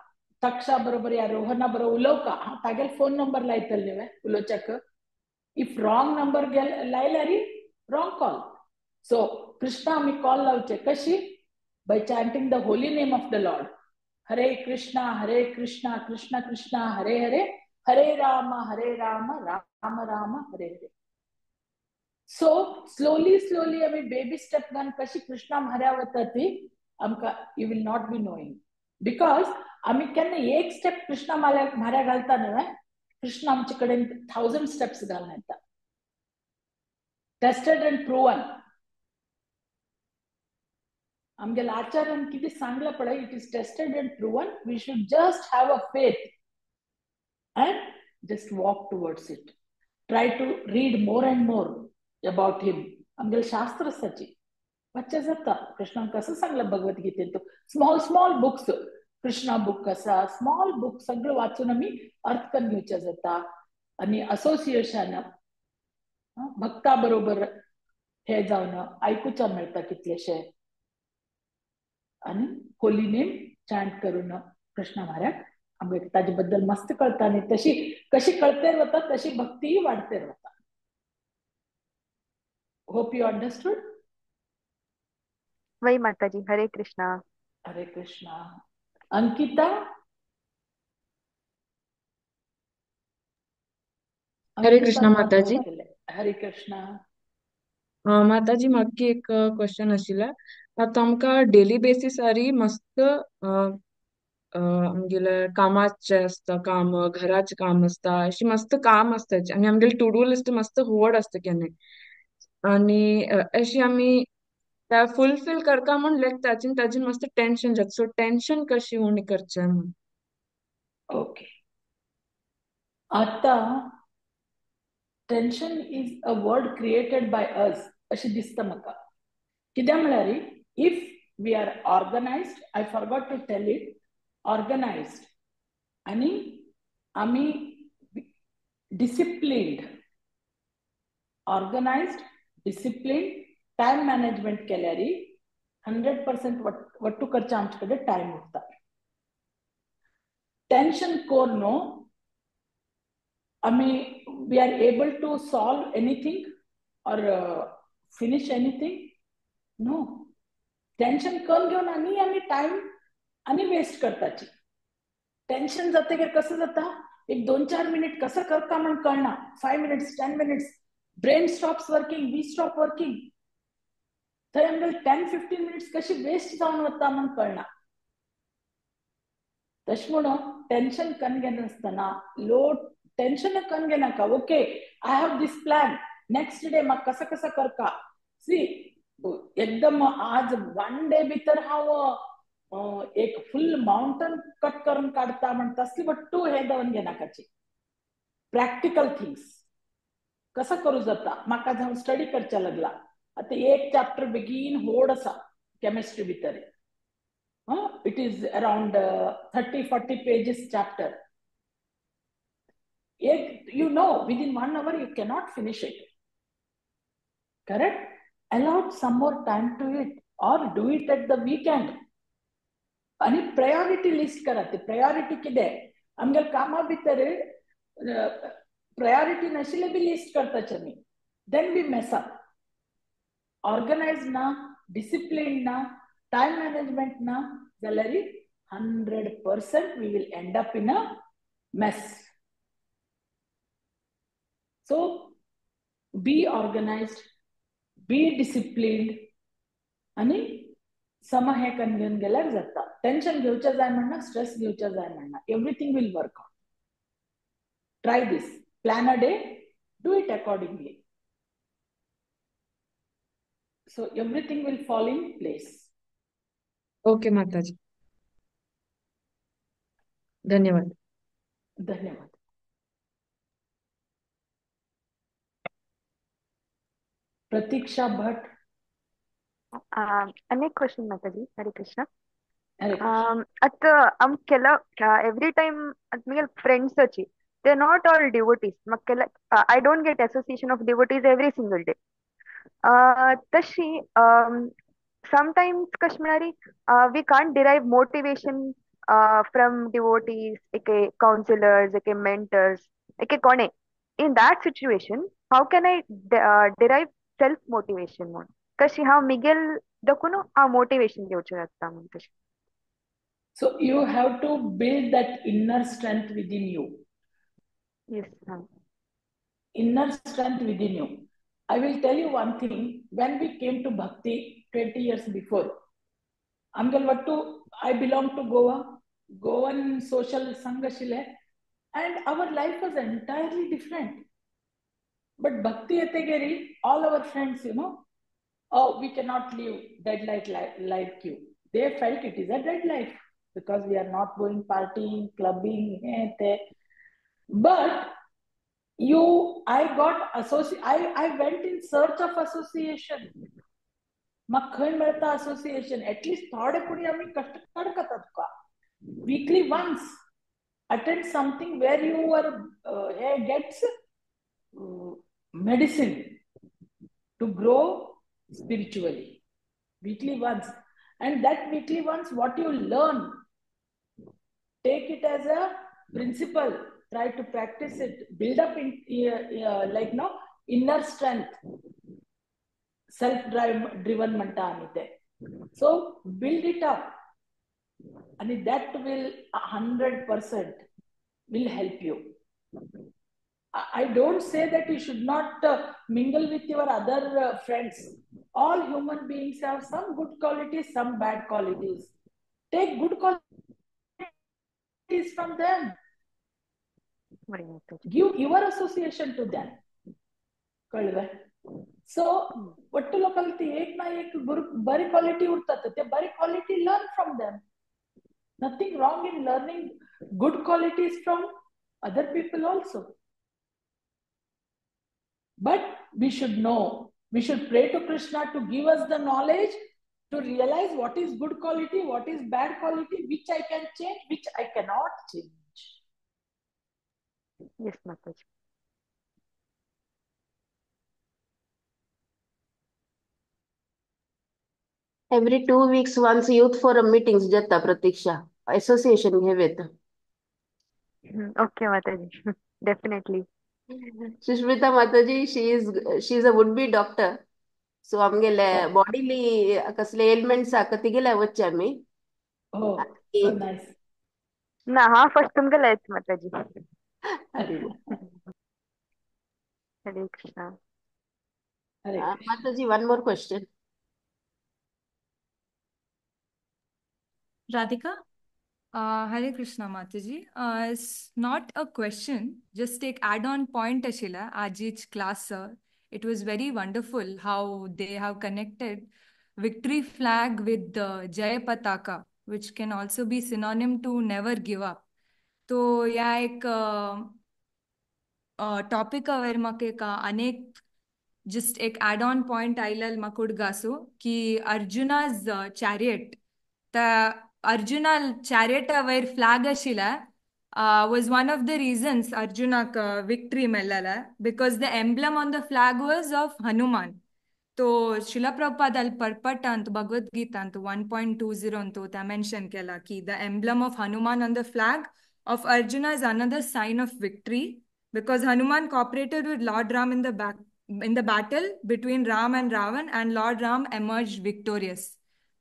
तक्षा बरोबर या रोहना बरोबर उलोवका, हांव तागेलो फोन नंबर लायतलें न्हय उलोवच्याक. If wrong number लायल्यार wrong call. So Krishna आमी कॉल लावचे कशी? By chanting the holy name of the Lord. Hare Krishna Hare Krishna Krishna Krishna Hare Hare, Hare Rama Hare Rama Rama Rama Hare Hare. So slowly slowly आमी baby step घालून कशी कृष्णा म्हऱ्या वता ती आमकां you will not be knowing. Because आमी केन्ना एक step Krishna म्हाऱ्या घालता न्हय, कृष्ण आमचे कडेन 1000 स्टेप्स घालून येता. Tested and proven. आमगेल्या आचार्यान कितें सांगलें पळय, it is tested and proven. We should just have a faith and just walk towards it. Try to read more and more about him. आमगेले शास्त्र आसाची वाचचें जाता. कृष्णान कसं सांगलें भगवद्गीतेन, small small books, Krishna book आसा, स्मॉल बुक सगळें वाचून आमी अर्थ करून घेवचें जाता. आनी असोसिएशन भक्ता बरोबर हे जावन आयकुच्या मेळटा कितलेशे. आनी होली नेम चांट करून कृष्णा म्हाऱ्याक आमकां ताजे बद्दल मस्त कळटा. आनी तशी कशी कळतेर वता तशी भक्तीय वाडतेर वता. Hope you understood. वही माताजी. हरे कृष्णा. हरे कृष्णा. अंकिता, हरे अंकिता कृष्णा माताजी. केले. हरे कृष्णा. माताजी म्हाका एक क्वेश्चन आशिल्लें. आतां आमकां डेली बेसिसारी मस्त आमगेले कामाचें आसता काम, घराचें काम आसता, अशी मस्त काम आसता आनी आमगेले टू do list मस्त व्हड आसता केन्नाय, आनी अशी आमी त्या फुलफील करता म्हूण लेगता ताजेन मस्त टेन्शन जाता. सो टेन्शन कशी उणी करचें म्हूण? ओके, आता tension is a word created by us अशें दिसता म्हाका. कित्याक म्हळ्यार if we are organised, I forgot to tell it, organised आनी आमी disciplined, organised, discipline, time management केल्यार 100% वट्टू करचे आमचे कडेन टायम उरता. टेन्शन कोर न्हू आमी we are able to solve anything or finish anything? No. Tension करून घेवन आनी आमी टायम आनी वेस्ट करताची. टेन्शन जातकीर कसं जाता, एक 2-4 मिनिट कसं करता म्हण कळना, 5 minutes 10 minutes brain stops working, we stop working. थंय आमगेले 10-15 मिनिट्स कशी वेस्ट जावन वता म्हण कळना. तशें म्हणून टेन्शन कन घेनासतना, लो टेन्शन कन घेनाका. Okay, I have this plan, next day म्हाका कसं कसं करका. सी, एकदम आज वन डे भितर हांव एक फुल माउंटन कट करून काडता म्हण तसली बट्टू हे दवन घेनाकाची. प्रॅक्टिकल थिंग्स कसं करू जाता. म्हाका जावन स्टडी करच्या लागला, आतां एक चॅप्टर बेगीन होड आसा केमिस्ट्री भितर, it is around 30-40 pages chapter. एक you know within 1 hour you cannot finish it, correct? Allowed some more time to it or do it at the weekend. आनी प्रायोरिटी लिस्ट करा. ती प्रायोरिटी कितें, आमगेले कामा भितर प्रायोरिटी नाशिल्लें बी लिस्ट करताचे आमी, then we mess up. Organise ना, डिसिप्लीन ना, टायम मॅनेजमेंट ना जाल्यार 100% we will end up in a mess. So be organised, be disciplined आनी सम हे कन घेवन गेल्यार जाता. टेन्शन घेवचें जाय म्हणना, स्ट्रेस घेवचें जाय म्हणना, everything will work out. Try this, plan a day, do it accordingly, so everything will fall in place. Okay Mataji, धन्यवाद. धन्यवाद. प्रतीक्षा भट्ट. अनेक क्वेश्चन माताजी. हरे कृष्ण. हरे कृष्ण. ಅತ್ತ ಅಮ್ ಕೆಲ ಎವ್ರಿ ಟೈಮ್ ಮೇಲೆ ಫ್ರೆಂಡ್ಸ್ ಅಚ್ಚಿ, they are not all devotees. ಮಕ್ಕೆಲ್ಲ I don't get association of devotees every single day. तशी समटायम्स कशें म्हळ्यार we can't derive motivation from devotees, एके कावन्सिलर्स, एके मेंटर्स, एके कोणे. In that situation how can I derive self motivation म्हूण कशी हांव मिगेल दखून हांव मोटिवेशन घेवचें जाता म्हूण तशें. So you have to build that inner strength within you. Yes, ma'am. Inner strength within you. I will tell you one thing. When we came to Bhakti 20 years before, I belong to Goa, Goan social Sangha, and our life was entirely different. But Bhakti Etegeri, all our friends, you know, oh, we cannot live dead life like you. They felt it is a dead life because we are not going partying, clubbing. But I went in search of association. म्हाका खंय मेळटा association? At least थोडे कोणी आमी कश्ट काडटात तुका. Weekly once attend something where you are gets medicine to grow spiritually. Weekly once. And that weekly once, what you learn, take it as a principle, try to practice it, build up in like no inner strength, self driven म्हणटा आमी ते. So build it up, and that will 100% will help you. I don't say that you should not mingle with your other friends. All human beings have some good qualities, some bad qualities. Take good qualities from them. Give your association to them. कळ्ळें? So ಒಟ್ಟು लोकांक एक ना एक बरी quality उरतात, ते बरी quality learn from them. Nothing wrong in learning good qualities from other people also. But we should know, we should pray to Krishna to give us the knowledge to realize what is good quality, what is bad quality, which I can change, which I cannot change. Yes, Mataji. Every 2 weeks once youth forum meetings जाता Pratiksha association घेवेत. Okay, Mataji. Definitely. Sushmita Mataji, she is a would be doctor. So आमगेले bodily कसले elements आका तिगेले वच्चे आमी. Oh, so nice. ना हा first तुमगेले माताजी. हरे हरे कृष्णा. हरे Mataji, one more question. Radhika? Hare Krishna Mataji. It's not a question, just take add-on point ashila Ajij class. It was very wonderful how they have connected victory flag with the Jaya Pataka, which can also be synonym to never give up. तो या एक topic वयर म्हाका एक अनेक just एक add on point आयलेल म्हाका उडगासो की अर्जुनाज चॅरियट, त्या अर्जुना चॅरियटा वयर flag आशिल्ला was one of the reasons अर्जुनाक victory मेळ्ळा, because the emblem on the flag was of Hanuman. तो शिला प्रभुपाद ಅಲ್ಲಿ ಪರ್ಪಟ್ ಅಂತ ಭಗವದ್ಗೀತಾ ಅಂತ 1.20 ಅಂತ त्या मेन्शन केला की the emblem of Hanuman on the flag of Arjuna is another sign of victory, because Hanuman cooperated with Lord Ram in the battle between Ram and Ravan, and Lord Ram emerged victorious.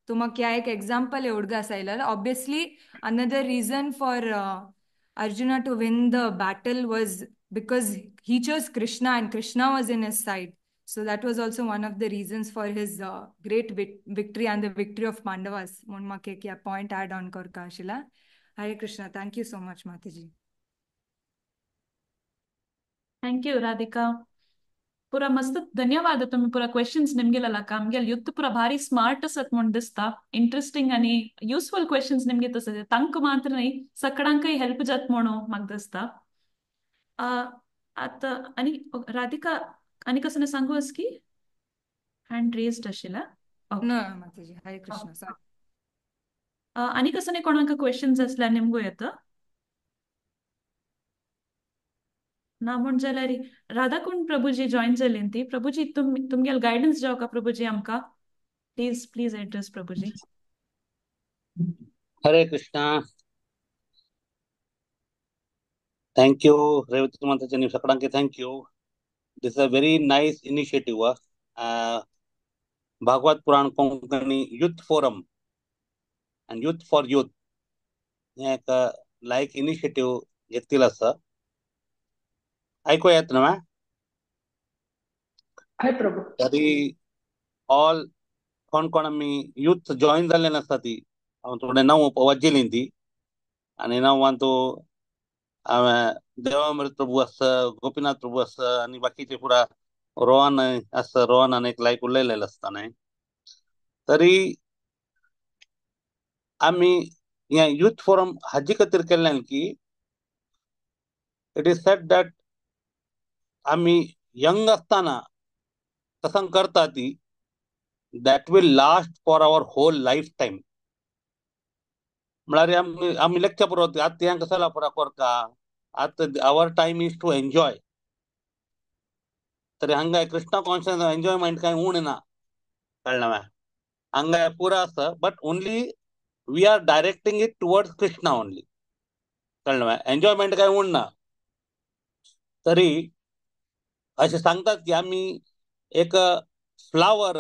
तो मग क्या एक example उडगास आयला. Obviously another reason for Arjuna to win the battle was because he chose Krishna and Krishna was in his side. So that was also one of the reasons for his great victory and the victory of Pandavas. म्हणून म्हाका एक ह्या point add on करता आशिल्ला. Hare Krishna. Thank you so much Mataji. Thank you Radhika. पुरा मस्त धन्यवाद तुम्ही पुरा क्वेश्चन्स निमगेला आमगेल युद्ध पुरा भारी स्मार्ट आसत म्हूण दिसता. इंट्रस्टिंग आनी युजफुल क्वेश्चन्स निमगे तसं तांकां मात्र न्हय सगळ्यांकय हेल्प जात म्हणून म्हाका दिसता. आतां आनी राधिका आनी कसं सांगू आस की हँड रेज्ड आशिल्ला. ना माताजी. हरे कृष्ण. सॉरी. आनी कसं कोणाक क्वेश्चन्स आसल्यार निमगू येता ना म्हूण जाल्यार राधाकुंड प्रभुजी जॉईन जाली ती. प्रभुजी तुमगेल गायडन्स जावं का प्रभुजी आमकां? Please please address Prabhuji. Hare Krishna. Thank you Revati Mataji सगळ्यांक thank you. This is a very nice initiative. Bhagavat Purana Konkani youth forum and youth for youth हें एक लायक इनिशिएटीव घेतलेलो आसा. आयको येत ना? हय प्रभू. तरी ऑल कोण कोण आमी यूथ जॉईन जाल्ले नासता ती हांव थोडे 9 वाजिल्ली ती आनी 9 तो हांवें देवामृत प्रभू आसा, गोपीनाथ प्रभू आसा आनी बाकीचे पुरा रोहन आसा. रोहनान एक लायक उलयलेलें आसता न्हय. तरी आमी हें यूथ फोरम हाजे खातीर केल्लें की it is said that आमी यंग आसतना तसं करता ती that will last for our whole life time. म्हळ्यार आमी आमी लेक्चर पुरो आतां हें कसो पुरा करता आतां our time is to enjoy. तरी हांगा कृष्णा कॉन्शियस एन्जॉयमेंट कांय उणें ना, कळ्ळें मगे? हांगा पुरा आसा, but only we are directing it towards Krishna only, कळ्ळें मगे? एन्जॉयमेंट कांय उण ना. तरी अशें सांगतात की आमी एक फ्लावर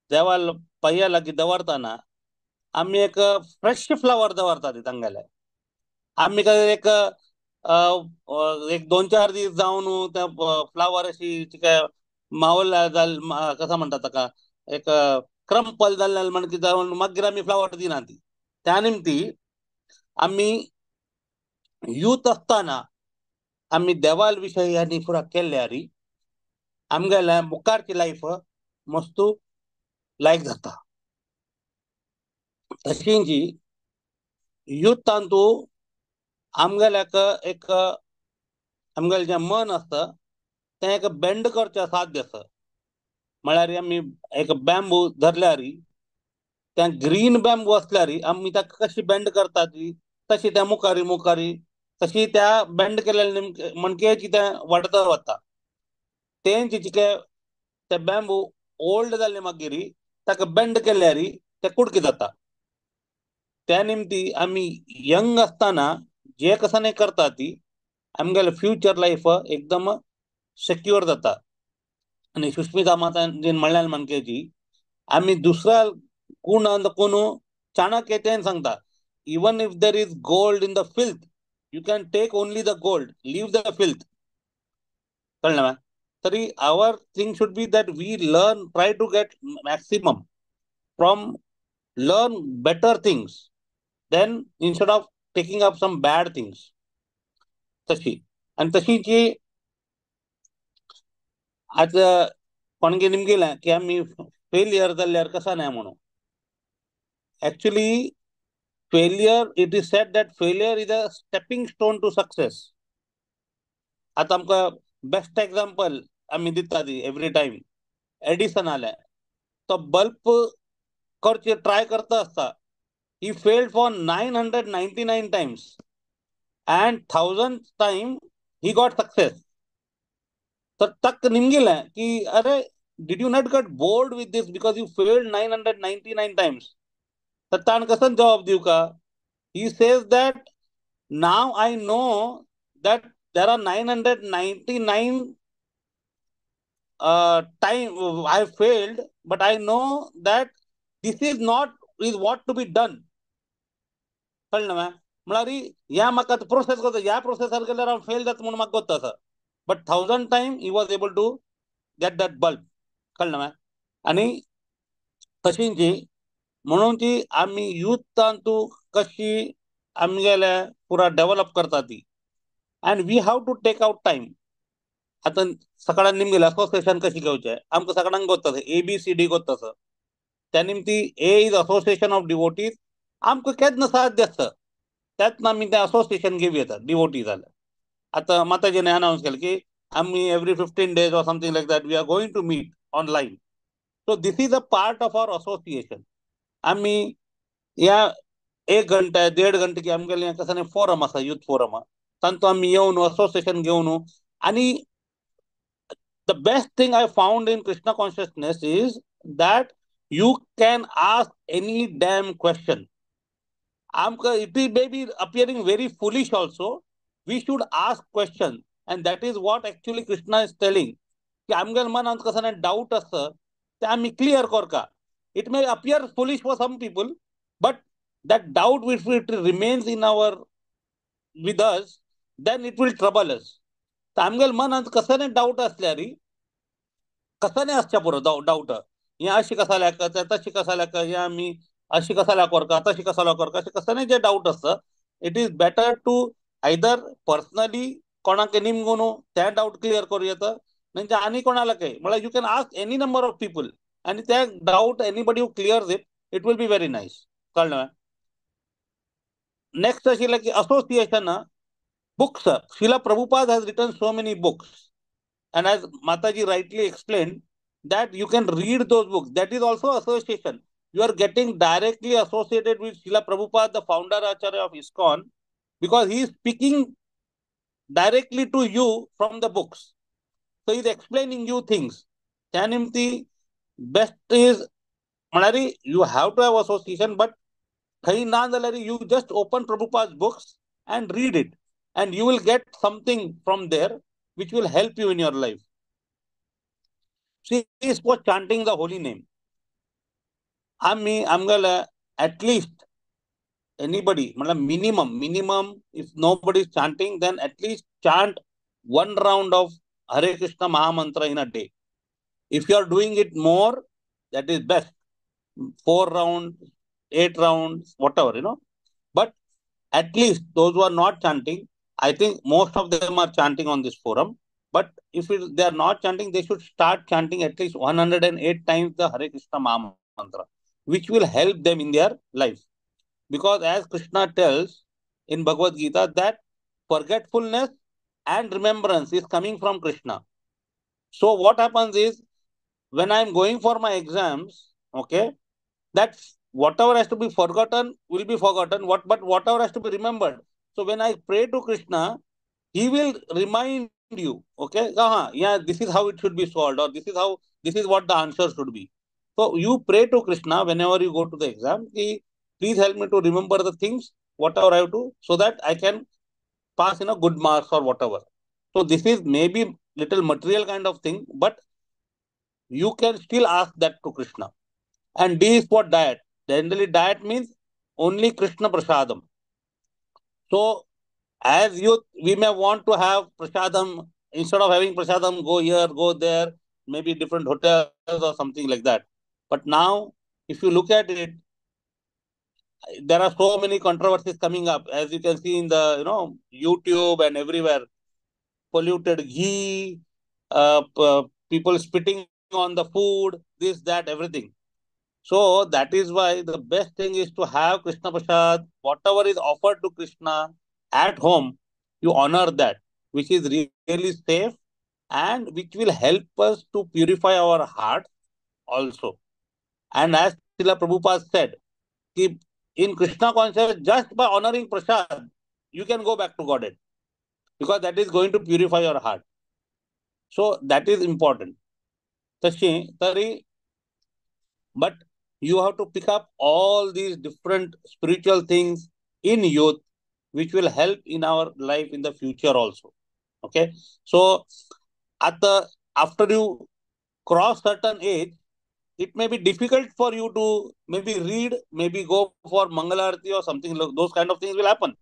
देवाल पांया लागीं दवरतना आमी एक फ्रेश फ्लावर दवरतात तांगेले. आमी काय एक एक 2-4 दीस जावन त्या फ्लावर अशी काय मावल जाल कसं म्हणतात ताका एक क्रम्पल जाल्ले म्हण कितें जावन मागीर आमी फ्लावर दिना ती. त्या निमती आमी यूथ आसतना आमी देवाल विशय आनी फुडा केल्यारी आमगेल्या मुखारची लायफ मस्त लायक जाता. तशींची युथान तूं आमगेल्याक एक आमगेलें जें मन आसता तें एक बेंड करचें साध्य आसा. म्हळ्यार आमी एक बॅम्बू धरल्यार त्या ग्रीन बॅम्बू आसल्यार आमी ताका कशी बेंड करता ती तशी त्या मुखारी मुखारी तशी त्या बेंड केलेले नेमके म्हणके कितें वाडत वता. तेंची कितें ते बॅम्बू ओल्ड जाल्ले मागीर ताका बेंड केल्यार ते कुडके जाता. त्या निमती आमी यंग आसतना जे कसाने करता ती आमगेले फ्युचर लायफ एकदम सेक्युअर जाता. आनी सुस्मिता माताजीन म्हणल्यार मानकेची आमी दुसऱ्या कोण कोण चाणक्य तें सांगता, even if there is gold in the filth you can take only the gold, leave the filth. कळ्ळें? तरी our thing should be that we learn, try to get maximum from, learn better things then instead of taking up some bad things. तशी आनी तशी जी आतां कोणगे निमगेलें की आमी failure जाल्यार कसा न्हय म्हणून. Actually failure, it is said that failure is a stepping stone to success. आतां आमकां बेस्ट एग्जाम्पल आमी दिता ती एवरी टायम एडिसन आले तो बल्ब करचे ट्राय करता आसता. He failed for 999 times and 1000th time he got success. तर तक निमगेलें की अरे did you not get bored with this because you failed 999 times. तर ताण कसं जवाब दिवं का? He says that now I know that there are 999 time I failed, but I know that this is not is what to be done. कळ्ळें ना? म्हळ्यार ह्या म्हाका प्रोसेस करता, ह्या प्रोसेसार गेल्यार हांव फेल जाता म्हणून म्हाका गोत्ता आसा, but 1000 time he was able to get that bulb. कळ्ळें ना? आनी तशींची म्हणून ती आमी युथान तूं कशी आमगेले पुरा डेव्हलप करता ती, and we have to take out time. आतां सकाळान निमगेलें असोसिएशन कशी घेवचें आमकां सगळ्यांक गोत्ता आसा, ABCD गोत्ता आसा. त्या निमती A is association of devotees. आमकां केन्ना साध्य आसता त्यात आमी तें असोसिएशन घेवं येता डिवोटी जाल्यार. आतां माताजीन अनावन्स केलें की आमी every 15 days or something like that we are going to meet online. So this is a part of our association. आमी ह्या 1 घंटा 1.5 घंटे की आमगेलें कसं फोरम आसा, युथ फोरम, तांतूत आमी येवन असोसिएशन घेवन. आनी the best thing I found in Krishna consciousness is that you can ask any damn question. It may be appearing very foolish also. We should ask question, and that is what actually Krishna is telling. की आमगेल्या मनांत कसं doubt आसता ते आमी clear करका. It may appear foolish for some people, but that doubt if it remains in our with us, then it will trouble us. तर आमगेल्या मनांत कसं डाऊट असल्यार कसं नाही असच्या पुरो डाऊट, हे अशी कसा लायक तशी कसा लायक, हे आमी अशी कसा लायक करका तशी कसा लायक करका, अशें कसं नाही जे डाऊट आसता. It is better to either personally कोणाक निमगून त्या डाऊट क्लियर करूं येता, म्हणजे आनी कोणाला काय म्हळ्यार you can ask any number of people आनी त्या doubt anybody who clears it, it will be very nice. कळ्ळें? नेक्स्ट आशिल्लें की association books. Srila Prabhupada has written so many books, and as Mataji rightly explained that you can read those books. That is also association. You are getting directly associated with Srila Prabhupada, the founder Acharya of ISKCON, because he is speaking directly to you from the books. So he is explaining you things. त्या निमती best is म्हळ्यार you have to have association, but खंय ना जाल्यार you just open Prabhupada's books and read it, and you will get something from there which will help you in your life. She is for chanting the holy name. आमी आमगेले at least anybody, minimum, if nobody is chanting, then at least chant one round of Hare Krishna Mahamantra in a day. If you are doing it more, that is best. 4 rounds, 8 rounds, whatever, you know. But at least those who are not chanting, I think most of them are chanting on this forum. But if they are not chanting, they should start chanting at least 108 times the Hare Krishna Mahamantra, which will help them in their life. Because as Krishna tells in Bhagavad Gita, that forgetfulness and remembrance is coming from Krishna. So what happens is, when I am going for my exams, okay, that whatever has to be forgotten will be forgotten, but whatever has to be remembered. So when I pray to Krishna, he will remind you, okay, yeah, this is how it should be solved, or this is what the answer should be. So you pray to Krishna whenever you go to the exam, please help me to remember the things, whatever I have to, so that I can pass in a good marks or whatever. So this is maybe little material kind of thing, but you can still ask that to Krishna. And D is for diet. Generally, diet means only Krishna prasadam. So as youth, we may want to have prasadam. Instead of having prasadam, go here, go there, maybe different hotels or something like that. But now, if you look at it, there are so many controversies coming up, as you can see in the, YouTube and everywhere. Polluted ghee, people spitting on the food, this, that, everything. So that is why the best thing is to have Krishna Prasad, whatever is offered to Krishna at home, you honor that, which is really safe and which will help us to purify our heart also. And as Srila Prabhupada said, in Krishna consciousness, just by honoring Prasad, you can go back to Godhead, because that is going to purify your heart. So that is important. But you have to pick up all these different spiritual things in youth, which will help in our life in the future also. Okay. So after you cross certain age, it may be difficult for you to maybe read, maybe go for Mangalarti or something. Those kind of things will happen.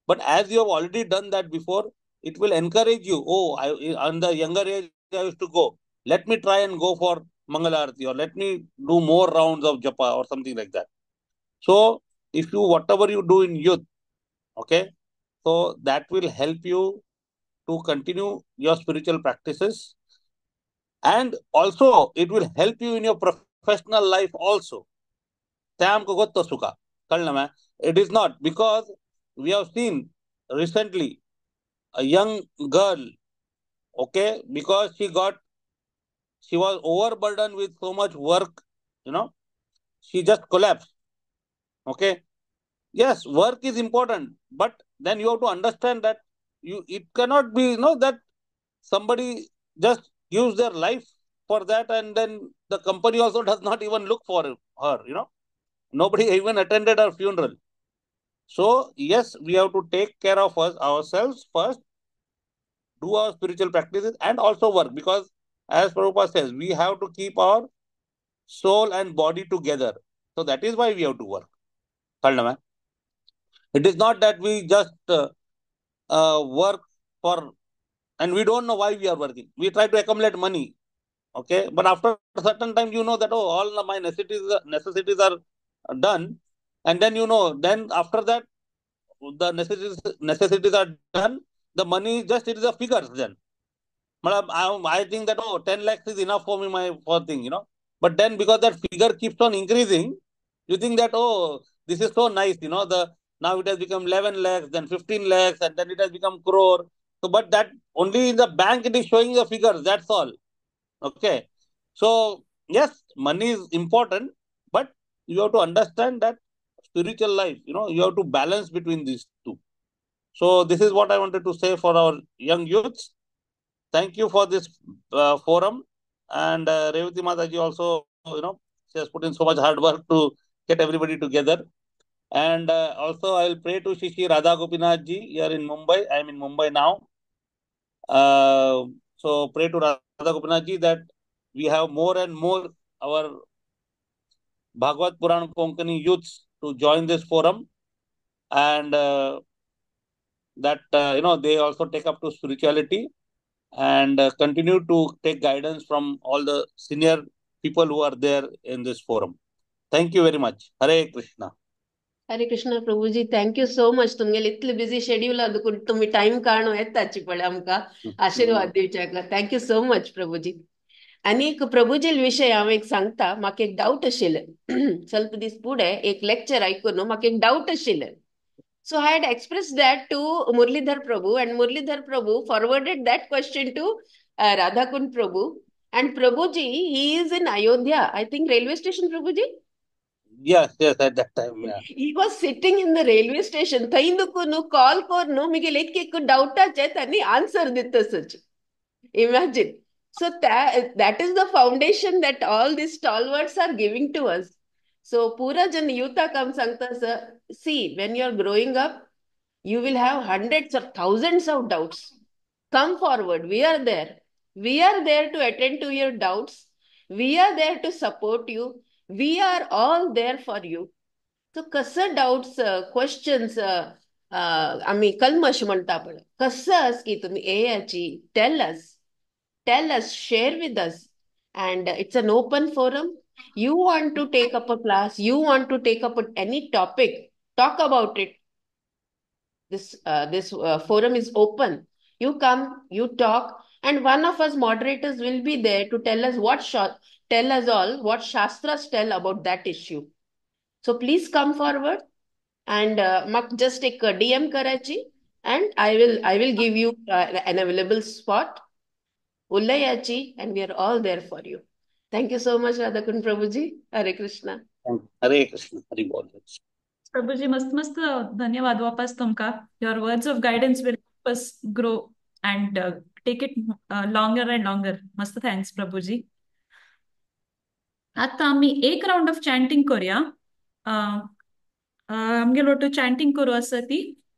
But as you have already done that before, it will encourage you. Oh, on the younger age, I used to go. Let me try and go for Mangalarti, or let me do more rounds of japa or something like that. So if you, whatever you do in youth, okay, so that will help you to continue your spiritual practices. And also it will help you in your professional life also. It is not, because we have seen recently a young girl, okay, because she was overburdened with so much work, she just collapsed. Okay. Yes, work is important, but then you have to understand that it cannot be, that somebody just gives their life for that, and then the company also does not even look for her, Nobody even attended her funeral. So, yes, we have to take care of us ourselves first, do our spiritual practices and also work, because as Prabhupada says, we have to keep our soul and body together. So that is why we have to work. It is not that we just work for, and we don't know why we are working. We try to accumulate money, okay? But after a certain time, you know that, oh, all my necessities are done. And then, then after that, the necessities are done. The money, just it is a figures then. I think that, oh, 10 lakhs is enough for me, my for thing, But then because that figure keeps on increasing, you think that, oh, this is so nice, now it has become 11 lakhs, then 15 lakhs, and then it has become crore. So, but that only in the bank it is showing the figures, that's all. Okay. So, yes, money is important, but you have to understand that spiritual life, you have to balance between these two. So, this is what I wanted to say for our young youths. Thank you for this forum. And Revati Mataji also, she has put in so much hard work to get everybody together. And also I will pray to Shri Radha Gopinath ji here in Mumbai. I am in Mumbai now. So pray to Radha Gopinath ji that we have more and more our Bhagavad Puran Konkani youths to join this forum. And that they also take up to spirituality and continue to take guidance from all the senior people who are there in this forum. Thank you very much. Hare Krishna. Hare Krishna Prabhuji, thank you so much. तुमगेले इतले busy schedule आहा, तुम्ही time काडून येताची पळय आमकां आशीर्वाद दिवच्याक. Thank you so much Prabhuji. आनी एक प्रभुजील विशय हांव एक सांगता, म्हाका एक डावट आशिल्लें. ಸ್ವಲ್ಪ दीस फुडें एक लेक्चर आयकून म्हाका एक डावट आशिल्लें. So I had expressed that to Murlidhar Prabhu, and Murlidhar Prabhu forwarded that question to Radhakund Prabhu. And Prabhuji, he is in Ayodhya, I think railway station, Prabhuji? Yes, yes, at that time, yeah. He was sitting in the railway station. थंय call करून मुगेले एक एक डावटाचे त्यांनी answer दितसच. Imagine. So that is the foundation that all these stalwarts are giving to us. So pura जन युता काम सांगता sir, see, when you are growing up, you will have hundreds or thousands of doubts. Come forward. We are there. We are there to attend to your doubts. We are there to support you. We are all there for you. So कसं doubts, questions, आम्ही कल्मश म्हणता पण कसं अस की तुम्ही येयाची, tell us, tell us, share with us. And it's an open forum. You want to take up a class, you want to take up any topic, talk about it. This forum is open. You come, you talk, and one of us moderators will be there to tell us what tell us all what shastras tell about that issue. So please come forward and just take a DM karachi, and I will give you an available spot. Ullayachi, and we are all there for you. Thank you so much, Radhakund Prabhuji. Hare Krishna. Hare Krishna. Hari Bol. Prabhuji, mast mast धन्यवाद वापस तुमका. Your words of guidance will help us grow and take it longer and longer. Mast thanks, Prabhuji. आता आम्ही एक round of chanting करूया. आमगेलो two chanting करू आसा ती